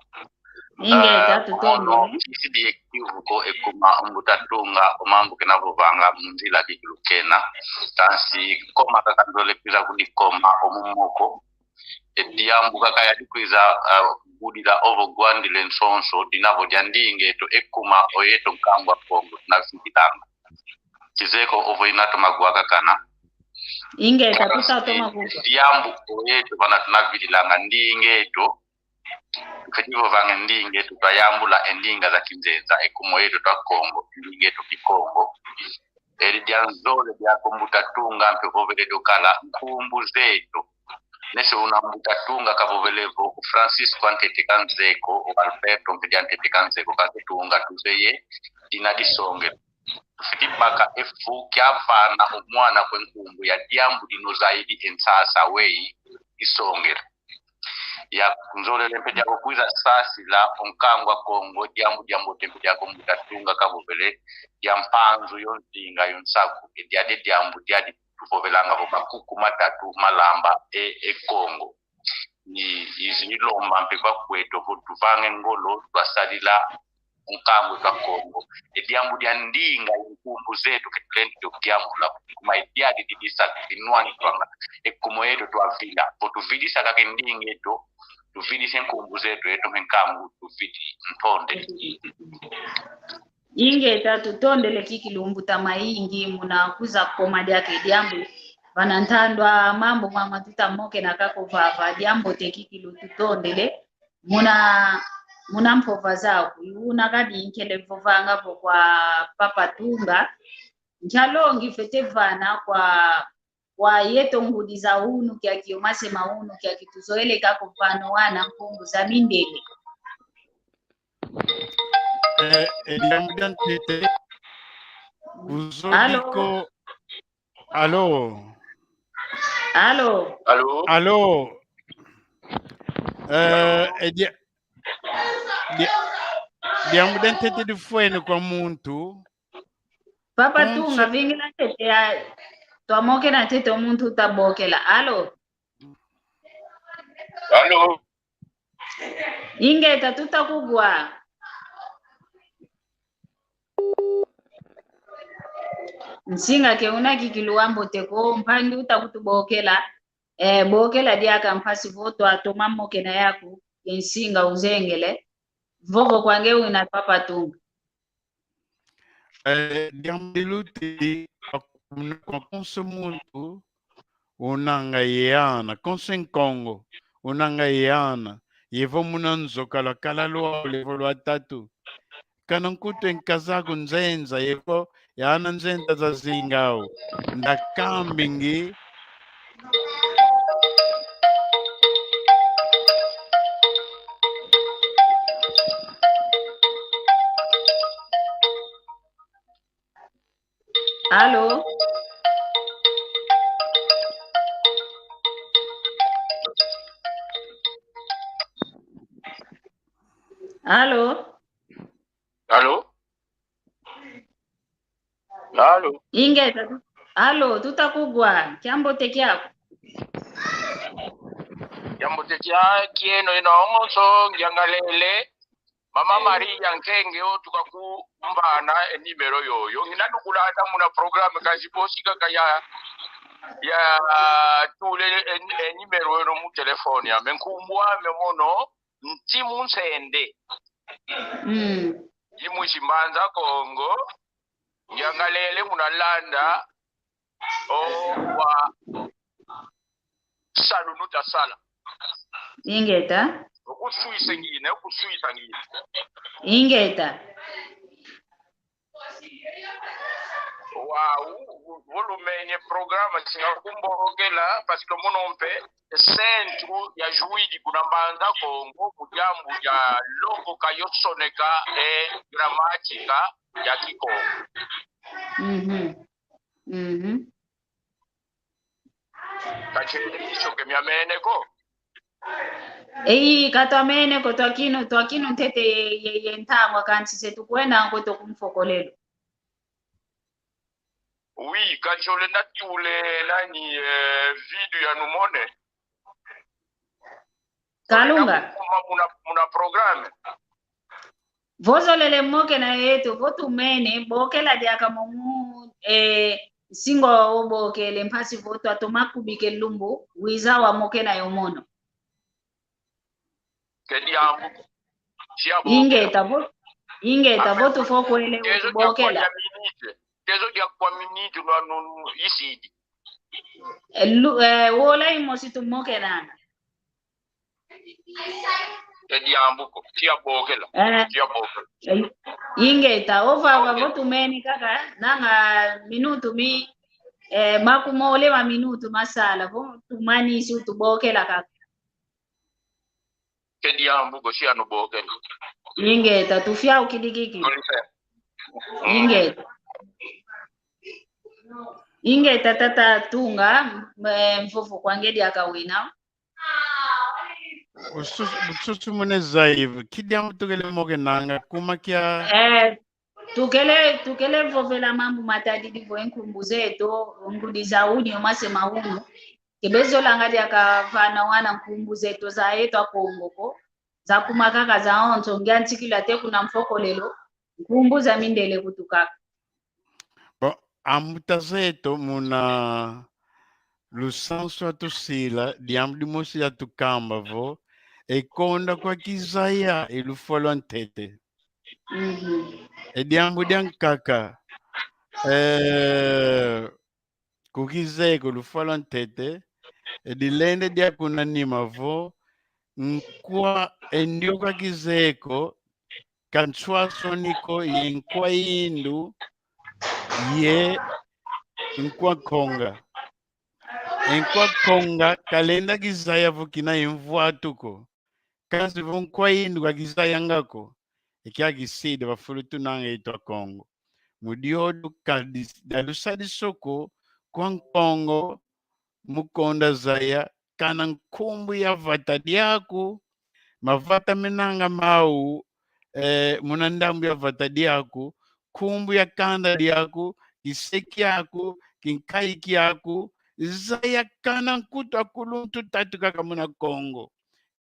Ingeta, eh, tutonde. Ono, kisidi ekivu ko ekuma Mbuta Tunga, o mambu kena vovanga mu nzila kikilu kena. Kansi koma kaka ndole kwiza kudikoma o mu moko. E diambu kaka yadi kwiza, ah, budila ovo gwandile nsonso, dina vo dia ndinga eto ekuma o yeto nkangu a Kongo tunavimbidanga. Kizeye ko ovo ina toma gwakakana. Ingeta, tutatoma ku. Diambu o yeto vana tunavililanga ndinga eto. Fwete vovanga ndinga eto twayambula e ndinga za kinzenza, ekuma o yeto twa Kongo, ndinga eto Kikongo. Eli dia nzole diaka Mbuta Tunga mpe vovele dio kala nkumbu zeto. Nesi una Mbuta Tunga kavovele vo o Francisco antete kanzeko, o Alberto mpe dia ntete kanzeko, kansi Tunga tuzeye dina disongele. Tufwete baka efu kia vana o mwana kwe nkumbu ya diambu dino zayidi e nsasa weyi disongele. Ya nzolele mpe diako kwiza sasila o nkangu a Kongo, diambu diambote mpe diako Mbuta Tunga kavovele, dia mpanzu yo nzinga yo nsaku, e diadi diambu diadi tuvovelanga vo makuku matatu malamba e, e Kongo. Ni, izi ilomba mpe kwa kweto vo tuvange ngolo, twasadila nkangu twa Kongo. E diambu dia ndinga, nkumbu zeto ke tulendi dio diambula, kuma e diadi didisa dinwani twanga. Ekuma yeto twavila. Vo tuvidisa kaka e ndinga eto, tuvidisa e nkumbu zeto, yeto mpe nkangu tuvidi. Ntonde. Ingeta, tutondele kikilu mbuta mayingi muna kwiza koma diaka e diambu. Vana ntandwa mambu mama tutamokena kako vava, diambote kikilu, tutondele. Muna, muna mpova zaku. Una kadi nkele vovanga vo kwa Papa Tunga. Nkia longi fwete vana kwa, kwa yeto ngudi za unu kiaki, yo masema unu kiaki, tuzoele kako vana wana nkumbu za mindele. Eh, eh, diambu dia ntete. Alo? Kuzobiko. Alo? Alo? Alo? Alo? Eh, eh, dia-, dia-, diambu dia ntete difwene kwa muntu. Papa Tunga, vingila ntete ya, twamokena ntete o muntu utabokela. Alo? Alo? Ingeta, tutakugwa. Nsinga ke una kikilu wambote ko, mpangi utakutubokela. Eh, bokela diaka mpasi vo twatoma mokena yaku, e nsinga uzengele. Vovo kwa nge una Papa Tunga. Eh, diambu dilutidi kwa, kwa konso muntu, unanga ye ana, konso Nkongo, unanga ye ana, yevo muna nzo kalakala lwau levo lwatatu. Kana nkutu e nkazaku nzenza, yevo ye ana nzenza zazinga au. Ndakambingi. Alo? Alo? Alo? Alo? Ingeta, alo, tutakugwa, kiambote kiaku. Kiambote kieno ino onso, ngiangalele, Mama Maria Nkenge o tukakumbana e nimero yoyo. Ngina nukulanda muna programa kansi bosi kaka ya, ya tule e, e nimero eno mu telefone yame. Nkumbu ame mono, Ntimu Nsende. Mm. I mwisi Mbanza Kongo, ngiangalele muna landa, o wa salu nutasala. Ingeta. Okuswisa ngina, okuswisa ngina. Ingeta. Wau, vo lumene programa singa kumbokela, parce que mono mpe centro ya jurídico na Mbanza Kongo, mu diambu dia longoka yo soneka e gramática ya Kikongo. Mhm. Mhm. Kachele isoke miamene ko. Eyi, katwamene ko, twakinu, twakinu ntete ye, ye, ye ntangwa kansi se tukwenda nkweto ku mfokolelo. Oui, kansi ole natule nani, eh, video ya numone. Kalunga. Ole nakukuma muna, muna programme. Vo zolele mokena yeto, vo tumene, bokela diaka momu, eh, nsinga obokele mpasi vo twatoma kubika e lumbu, wiza wamokena yo mono. Ke diambu. Sia bo. Ingeta vo, ingeta vo tufokwele utubokela. Tezo dia kwa minute. Tezo dia kwa minute no, no, no, isidi. Eh, lu-, eh, wola imosi tumokenanga. E diambu ko, tia bokela, eh, tia bokela. Eh, ingeta, ovava vo tumene kaka, nanga minutu mi, eh, makumole ma minutu masala, vo tumanisi utubokela kaka. Ke diambu ko, sia nubokela. Ingeta, tufia ukidikiki. Ingeta. Ingeta tata Tunga, eh, mvovo kwa nge diaka wina. Usus-, ususumune zaivu. Ki diambu tukele mokenanga kuma kia? Eh, tukele, tukele vovela mambu matadidi vo e nkumbu zeto, ngudi za unu, masema unu. Ke bezolanga diaka vana wana nkumbu zeto za yeto Akongo ko. Za kuma kaka zaonso, ngiantikila te kuna mfokolelo, nkumbu za mindele kutu kaka. Bon, ambuta zeto muna lusansu atusila, diambu dimosi yatukamba vo, e konda kwa kizaya, e lufwa lwa ntete. Mhm. E diambu diankaka, eh, ku kizeye ko lufwa lwa ntete, e dilende dia kuna nima vo, nkwa e ndioka kizeye ko, ka nswaswani ko ye nkwa indu ye nkwa nkonga. E nkwa nkonga kalenda kizaya vo kina ye mvwatu ko. Kansi vo nkwa indu ka kizayanga ko. E kia kisidi bafulu tunanga yeto Akongo. Mu diodio ka dis-, da lusadisu ko kwa Nkongo mu konda zaya kana nkumbu ya vata diaku, mavata menanga mau, eh, muna ndambu ya vata diaku, nkumbu ya kanda diaku, kise kiaku, kinkayi kiaku, zaya kana nkutu akuluntu tatu kaka muna Kongo.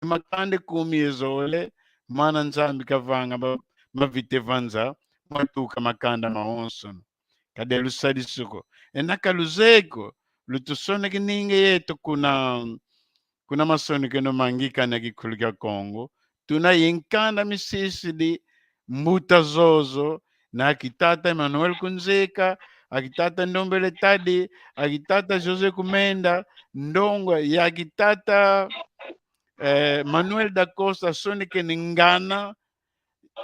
Makanda kumi ye zole, mana Nzambi kavanga ma-, mavita e vanza, mwatuka makanda mawonsono. Kadi alusadisu ko. Ena ka luzeye ko, lutusoneke ndinga yeto kuna, kuna masonekeno mangikana kikulu kia Kongo. Tuna ye nkanda misisidi mbuta zozo, na aki tata Emmanuel Kunzeka, aki tata Ndombele Tadi, aki tata José Kumenda, ndongo, ye aki tata, eh, Manuel da Costa, sonekene ngana,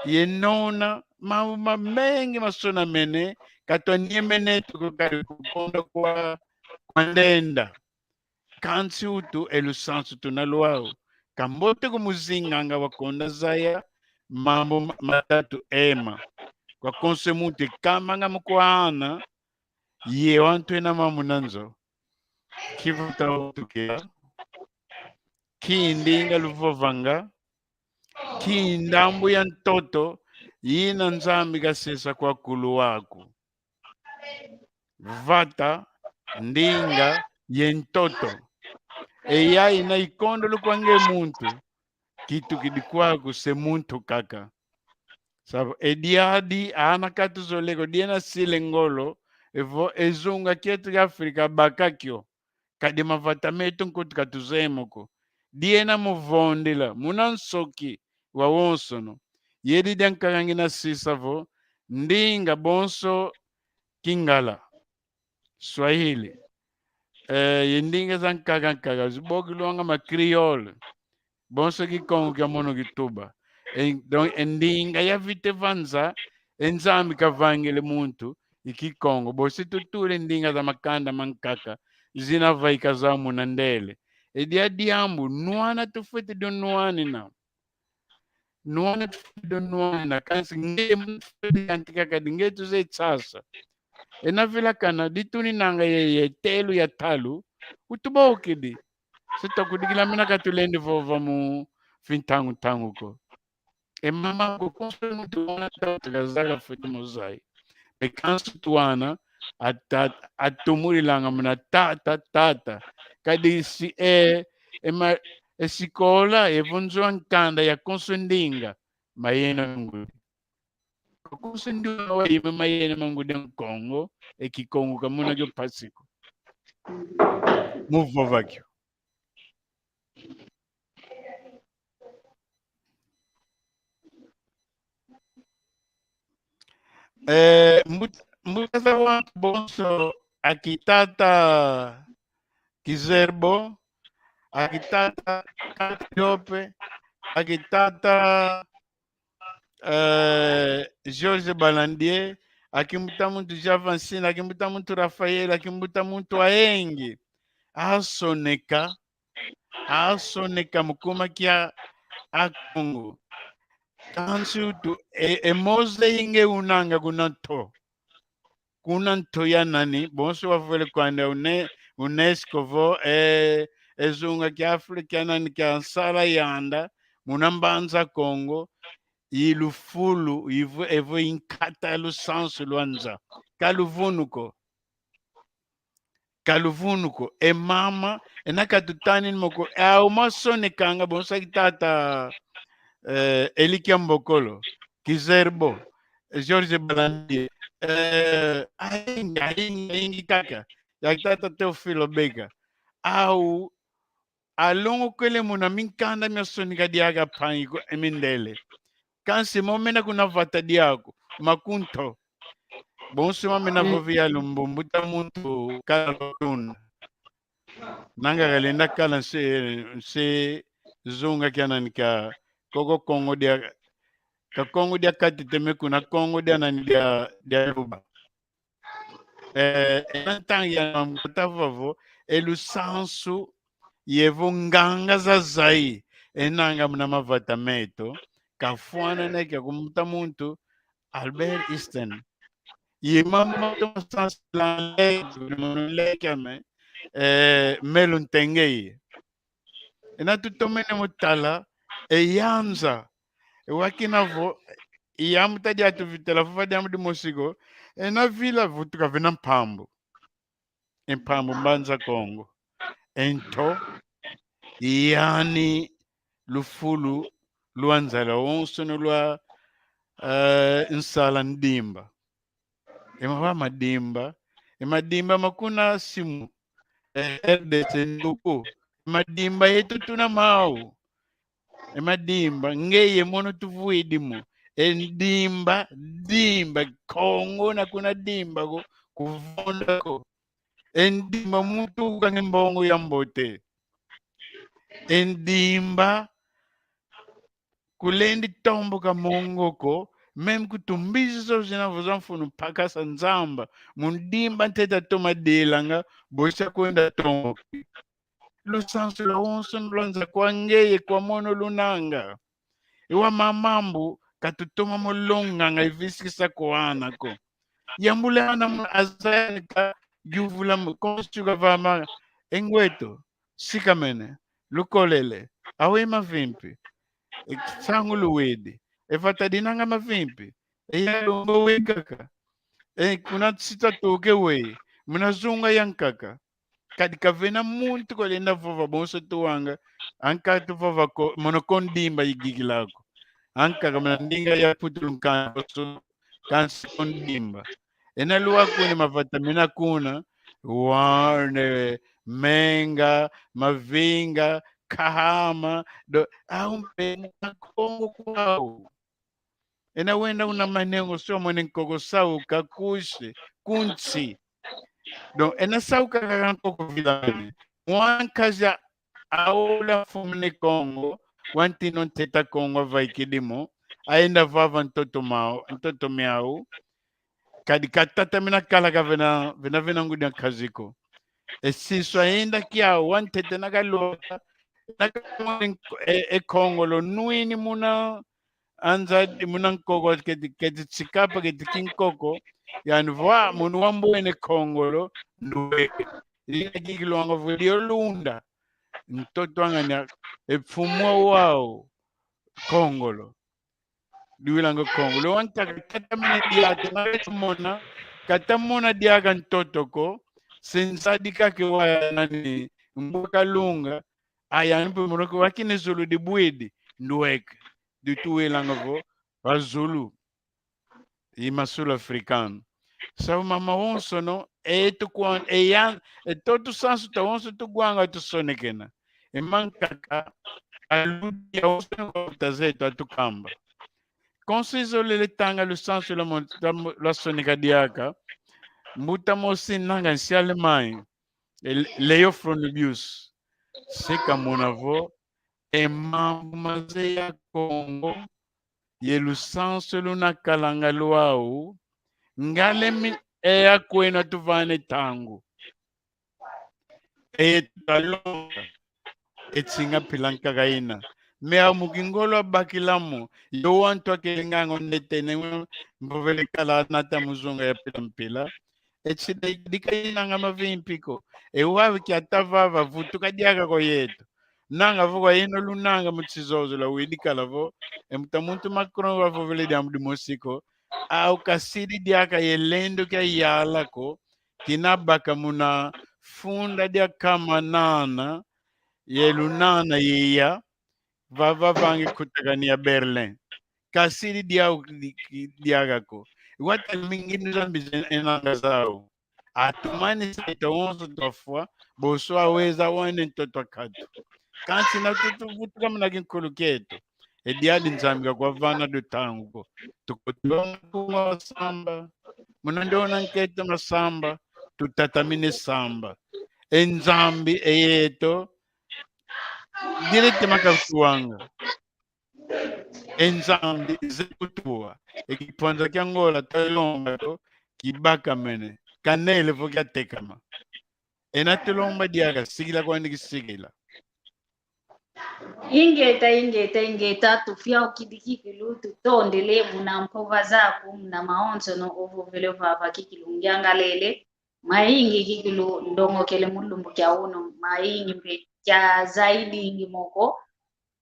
ye nona, mambu mamengi masonamene, ka twaniemenete ko kadi kukonda kwa, kwa ndenda. Kansi utu e lusansu tuna lwau. Kambote ko mu zinganga wakonda zaya mambu ma-, matatu ema. Kwa konso muntu e kamanga mu kwa ana, ye wantu ena mambu na nzo. Nki vata utukila, nki ndinga luvovanga, nki ndambu ya ntoto yina Nzambi kasesa kwa kulu waku. Vata, ndinga, ye ntoto. E yayi ina ikondolo kwa nge muntu, kitukidi kwaku se muntu kaka. Savo, e diadi, ana katuzolele ko, diena sile ngolo, evo e zunga kieto kia Afrika baka kio. Kadi mavata meto nkutu katuzeye mo ko. Diena mu vondila, muna nsoki wawonsono. Yedi diankaka ngina sisa vo, ndinga bonso Kingala, Swahili. Eh, ye ndinga zankaka nkaka, zibokilwanga ma créole. Bonso Kikongo kia mono kituba. E, donc, e ndinga yavita e vanza, e Nzambi kavangile muntu, i Kikongo. Bosi tutula e ndinga za makanda mankaka, zina vaika zau muna ndele. E dia diambu, nwana tufwete dio nwanina. Nwana tufwete dio nwanina, kansi nge muntu fwete yantika kadi nge tuzeye sasa. Ena vilakana, dituninanga ye, ye telu ya talu, utubokidi. Se twakudikila mina ka tulendi vova mu fintangu-ntangu ko. E mama ko konso muntu wana tata kazaka fwete mu zaya. E kansi twana, ata-, atumulilanga muna tata, tata. Kadi si, e, e ma-, e sikola, e vunzwa nkanda ya konso ndinga, mayena ngudi. Kukusi ndi una wayime mayena mangudi a Nkongo, e Kikongo ka muna kio mpasi ko. Mu vova kio. Eh, mbut-, mbuta za wantu bonso, aki tata Kizerbo, aki tata Kaka Diope, aki tata eh, George Balandier, aki mbuta muntu Javancine, aki mbuta muntu Raphaël, aki mbuta muntu ayingi. Asoneka, asoneka mu kuma kia Akongo. Kansi utu, e, e moze inge unanga kuna nto. Kuna nto ya nani, bonso wavwele kwandi une-, UNESCO vo, eh, e zunga kia Afrika nani kia nsala yanda, muna Mbanza Kongo, i lufulu, ivo, evo i nkata ya lusansu lwa nza. Ka luvunu ko. Ka luvunu ko. E mama, ena katutanini mo ko. E au masonekanga bonso aki tata, eh, Elikia Mbokolo, Kizerbo, George Balandier, eh, ayingi, ayingi, ayingi kaka. Yaki tata Teofilo Beka. Au, alongokele muna minkanda miasoneka diaka mpangi ko e mindele. Kansi mo mena kuna vata diaku, makunto. Bonso mamena vovi ya lumbu, mbuta muntu kala lwa tuna. Nanga kalenda kala nsi, nsi zunga kia nani kia koko Kongo dia, ka Kongo dia Katiteme kuna Kongo dia nani dia, dia Luba. Eh, ena ntangu ya mambuta vavo, e lusansu, yevo nganga za Zaïre, enanga muna mavata meto, kafwana neke kumbuta muntu, Albert Einstein. Ye mama toma sansu la nleke, mono nleke ame, eh, melo ntengeye. Ena tutomene mo tala, e yanza, e wakina vo, e yambu ta dia tuvitela, vova diambu dimosi ko, ena vila vutuka vena mpambu. E mpambu Mbanza Kongo. Ento, yani lufulu lwa nzala wonso no lwa, eh, nsala ndimba. E mava madimba, e madimba makuna simu, eh, R D C nduku, e madimba yeto tuna mau. E madimba, ngeye mono tuvwidi mo. E ndimba, dimba, Kongo na kuna dimba ko, kuvonda ko. E ndimba muntu ukange mbongo ya mbote. E ndimba, kulendi tomboka mongo ko, même kutumbizi zo zina vo za mfunu mpakasa Nzamba, mu ndimba ntete toma dilanga, bosa kwenda tomboka. Lusansu lwawonso lwanza kwa ngeye kwa mono lunanga. Iwa mamambu, katutoma mo longa nga ivisikisa kwa ana ko. Yambula ana mu azaya nika yuvula mu konsi kavama. E ngweto, sikamene, lukolele, awe mavimpi. E kisangu luwidi, e vata dinanga mavimpi, e ya lumbu we kaka. E kuna sita tuke we, muna zunga ya nkaka. Kadi kavena muntu kolenda vova bonso tuwanga, anka tuvova ko, mono ko ndimba yigikila ko. Anka kamana ndinga ya putulu nkanso, kansi ko ndimba. Ena luwakune mavata mena kuna, Warne, Menga, Mavinga, Kahama, do, au mpe muna Kongo kwau. Ena wenda una manengo so mwene nkoko sauka kusi, kunsi. Donc, ena sauka kaka nkoko vilane. Mwana nkazi aula fumine Kongo, wa ntino nteta Kongo avaikidi mo, ayenda vava ntoto mau, ntoto miau, kadi katatamina kala kavena, vena, vena ngudi a nkazi ko. E sinsu ayenda kiau, wa ntete nakalota, nakamona e, e Kongo lo nwini muna, anza di muna nkoko keti, keti tsikapa, keti kinkoko, yani vo, ah, munu wambwene Kongo lo, ndwe. Lina kikilonga vo dio lunda. Ntoto angania, e mfumu wau, Kongo lo. Diwilanga Kongo lo. Wantaka katamona diaka, nakatamona, katamona diaka ntoto ko, sinsa dikake wa nani, mbuka lunga, aya mpe muroko wakine zulu dibwidi, ndweke. Dituwilanga vo, wa zulu. Ima sul africano. Sabu mama wonso no, etu kwa, e ya, e totu sansu ta wonso tuwanga tusonekena. E mankaka, aludi ya wonso no kwa mbuta zetu atukamba. Konso izolele tanga lusansu lwa mo-, lwa mo-, lwasoneka diaka, mbuta mosi nanga nsi Alemanha, e Leo Fronibius, se kamona vo, e mambu maze ya Kongo, ye lusansu lunakalanga lwau, ngalemi e akwena tuvane tangu. E tutalonga, e tsinga mpila nkaka ina. Me amu kingolo abakila mo, yo wantu akele ngango netene, mpovele kala nata mu zunga ya mpila mpila. E tsidika inanga mavimpi ko. E wavi kiata vava vutuka diaka ko yeto. Nanga vo kwa yeno lunanga mu tsi zozo lwa widi kala vo. E mbuta muntu Macron wavovele diambu dimosi ko. Au kasidi diaka ye lendo kia yala ko. Kina baka muna funda dia kama nana. Ye lunana yeya. Vava vangi kutakani ya Berlin. Kasidi diau di-, di-, diaka ko. Wata mingi nzambi ze-, enanga zau. Atumani saita wonso twafwa, boso aweza wene ntoto a katu. Kansi na tutu vutuka muna kinkulu kieto. E diadi Nzambi kakwavana lutangu ko. Tuko tulonga kunga samba. Muna ndiona nkete masamba, tutatamine samba. E Nzambi e yeto, directement katuwanga. E Nzambi ze kutuwa. E kipwanza kia Ngola twalonga to, kibakamene. Kanele vo kiatekama. Ena tulomba diaka, sikila kwandi kisikila. Ingeta, ingeta, ingeta, tufiaukidi kikilu, tutondele, muna mpova zaku, muna mawonsono ovovele vava kikilu, ngiangalele, mayingi kikilu, ndongokele mu lumbu kia unu, mayingi mpe kia zaidingi mo ko,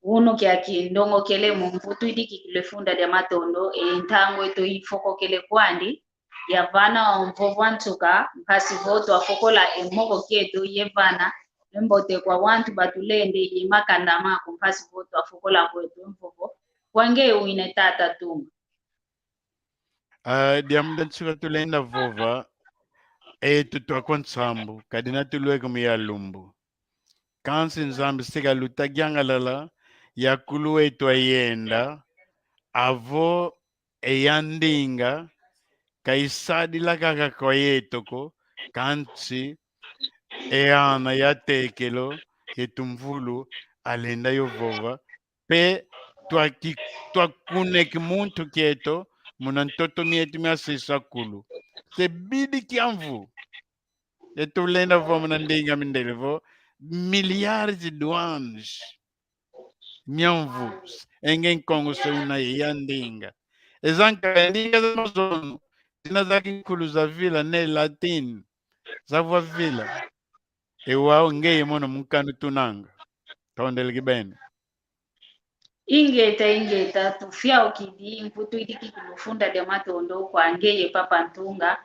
unu kiaki ndongokele mu mvutu idi kikilu e funda dia matondo, e ntangu eto ifokokele kwandi, yavana o mvovo a nsuka, mpasi vo twafokola e moko kieto, yevana e mbote kwa wantu batulende, ye makanda maku, mpasi vo twafokola kweto e mvovo, kwa nge wine tata Ntunga. Ah, diambu dia nsuka tulenda vova, eto twakwa nsambu, kadi na tulweke mu ya lumbu. Kansi Nzambi sika luta yangalala, yakulu eto ayenda, avo e ya ndinga, kaisadila kaka kwa yeto ko, kansi e ana ya tekelo, ye tumvulu, alenda yo vova, pe twaki-, twakune kimuntu kieto, muna ntoto mieto mia sisa kulu. Se bidi kia mvu. Eto tulenda vo muna ndinga mindele vo, milhares de anos. Mia mvu. E nge Nkongo se una ye ya ndinga. Eza nkaka ndinga za mazono. Zina za kinkulu za vila ne latin. Zavwa vila. E wau ngeye mono mu nkanu tunanga. Tondele kibeni. Ingeta, ingeta, tufiaukidi, mputu idi kikilu funda dia matondo kwa ngeye Papa Ntunga,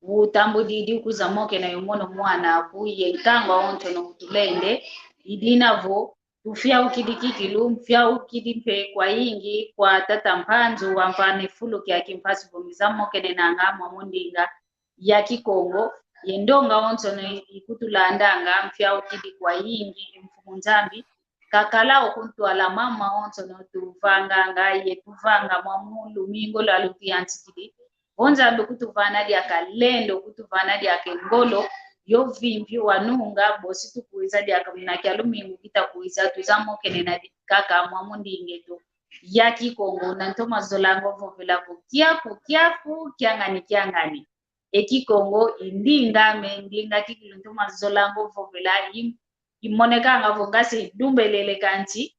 utambudidi ukuza mokena yo mono mwana aku, ye nkangu awonsono utulende, idina vo, tufiaukidi kikilu, mfiaukidi mpe kwayingi kwa tata Mpanzu wamvana e fulu kiaki mpasi vo ngiza mokenenanga mwamu ndinga ya Kikongo, ye ndonga awonsono ikutulandanga, mfiaukidi kwayingi, e Mfumu Nzambi kakala okuntwala mama awonsono tuvanganga, ye tuvanga mwamu lumingu lwa lutiyantikidi. Vo Nzambi kutuvana diaka lendo, kutuvana diaka e ngolo, yo vimpi wanunga, bosi tukwiza diaka muna kia lumingu kita kwiza, twiza mokenena kaka mwamu ndinga eto ya Kikongo, na ntoma zolanga ovovela vo kiaku, kiaku, kiangani, kiangani. E Kikongo i ndinga ame, ndinga kikilu ntoma zolanga ovovela, i-, imonekanga vo nga se idumbelele kansi.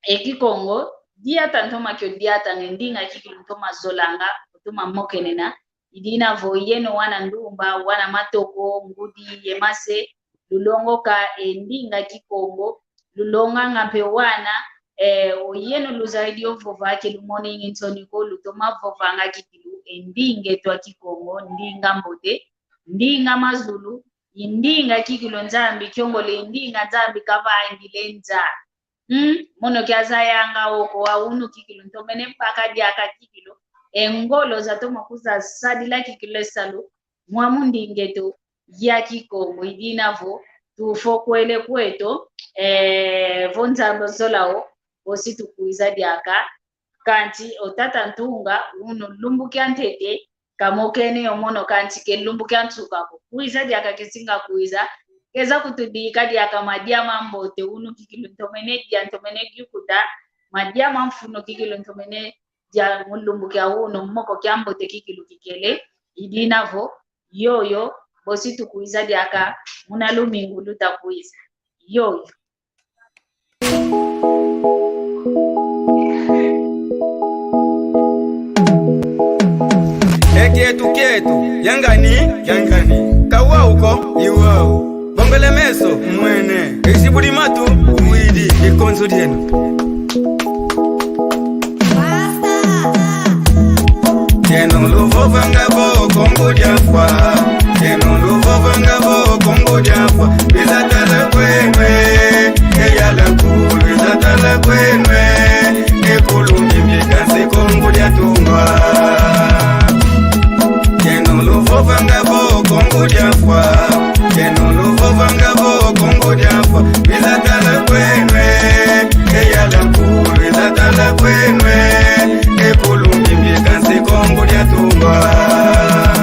E Kikongo, diata ntoma kio diatanga, e ndinga kikilu ntoma zolanga, ntoma mokenena, idina vo yeno wana ndumba, wana matoko, ngudi, ye mase, lulongoka e ndinga Kikongo, lulonganga mpe wana, eh, o yeno luzayidi ovova ke lumonenge nsoni ko, lutoma vovanga kikilu e ndinga eto a Kikongo, ndinga mbote, ndinga mazulu, i ndinga kikilu Nzambi kiongole, i ndinga Nzambi kavangile nza. Mm, mono kiazayanga oko, wa unu kikilu ntomene baka diaka kikilu e ngolo zatoma kuzasadila kikilu e salu mwamu ndinga eto ya Kikongo, idina vo tufokwele kweto, eh, vo Nzambi ozola o, bosi tukwiza diaka. Kansi o tata Ntunga, unu lumbu kia ntete, kamokene yo mono kansi ke lumbu kia nsuka ko. Kwiza diaka kesinga kwiza, keza kutudika diaka madia mambote, unu kikilu ntomene dia, ntomene yukuta, madia ma mfunu kikilu ntomene dia mu lumbu kia unu, moko kia mbote kikilu kikele, idina vo, yoyo, bosi tukwiza diaka, muna lumingu luta kwiza. Yoyo. Ekietu kietu, yangani, yangani. Kawau ko, iwau. Bombele meso, mwene. Isi budi matu, widi, ikonzo dieno. Yeno luvovanga vo Kongo dia Mfwa. Yeno luvovanga vo Kongo dia Mfwa. Biza tala kwenwe, eyala kulu, biza tala kwenwe. Ekulu mimbi kansi Kongo dia Tungwa. Yeno luvovanga vo Kongo dia Mfwa. Yeno luvovanga vo Kongo dia Mfwa. Biza tala kwenwe, eyala kulu, biza tala Kwenwe, e kulumbi mbi kansi Kongo diatumba.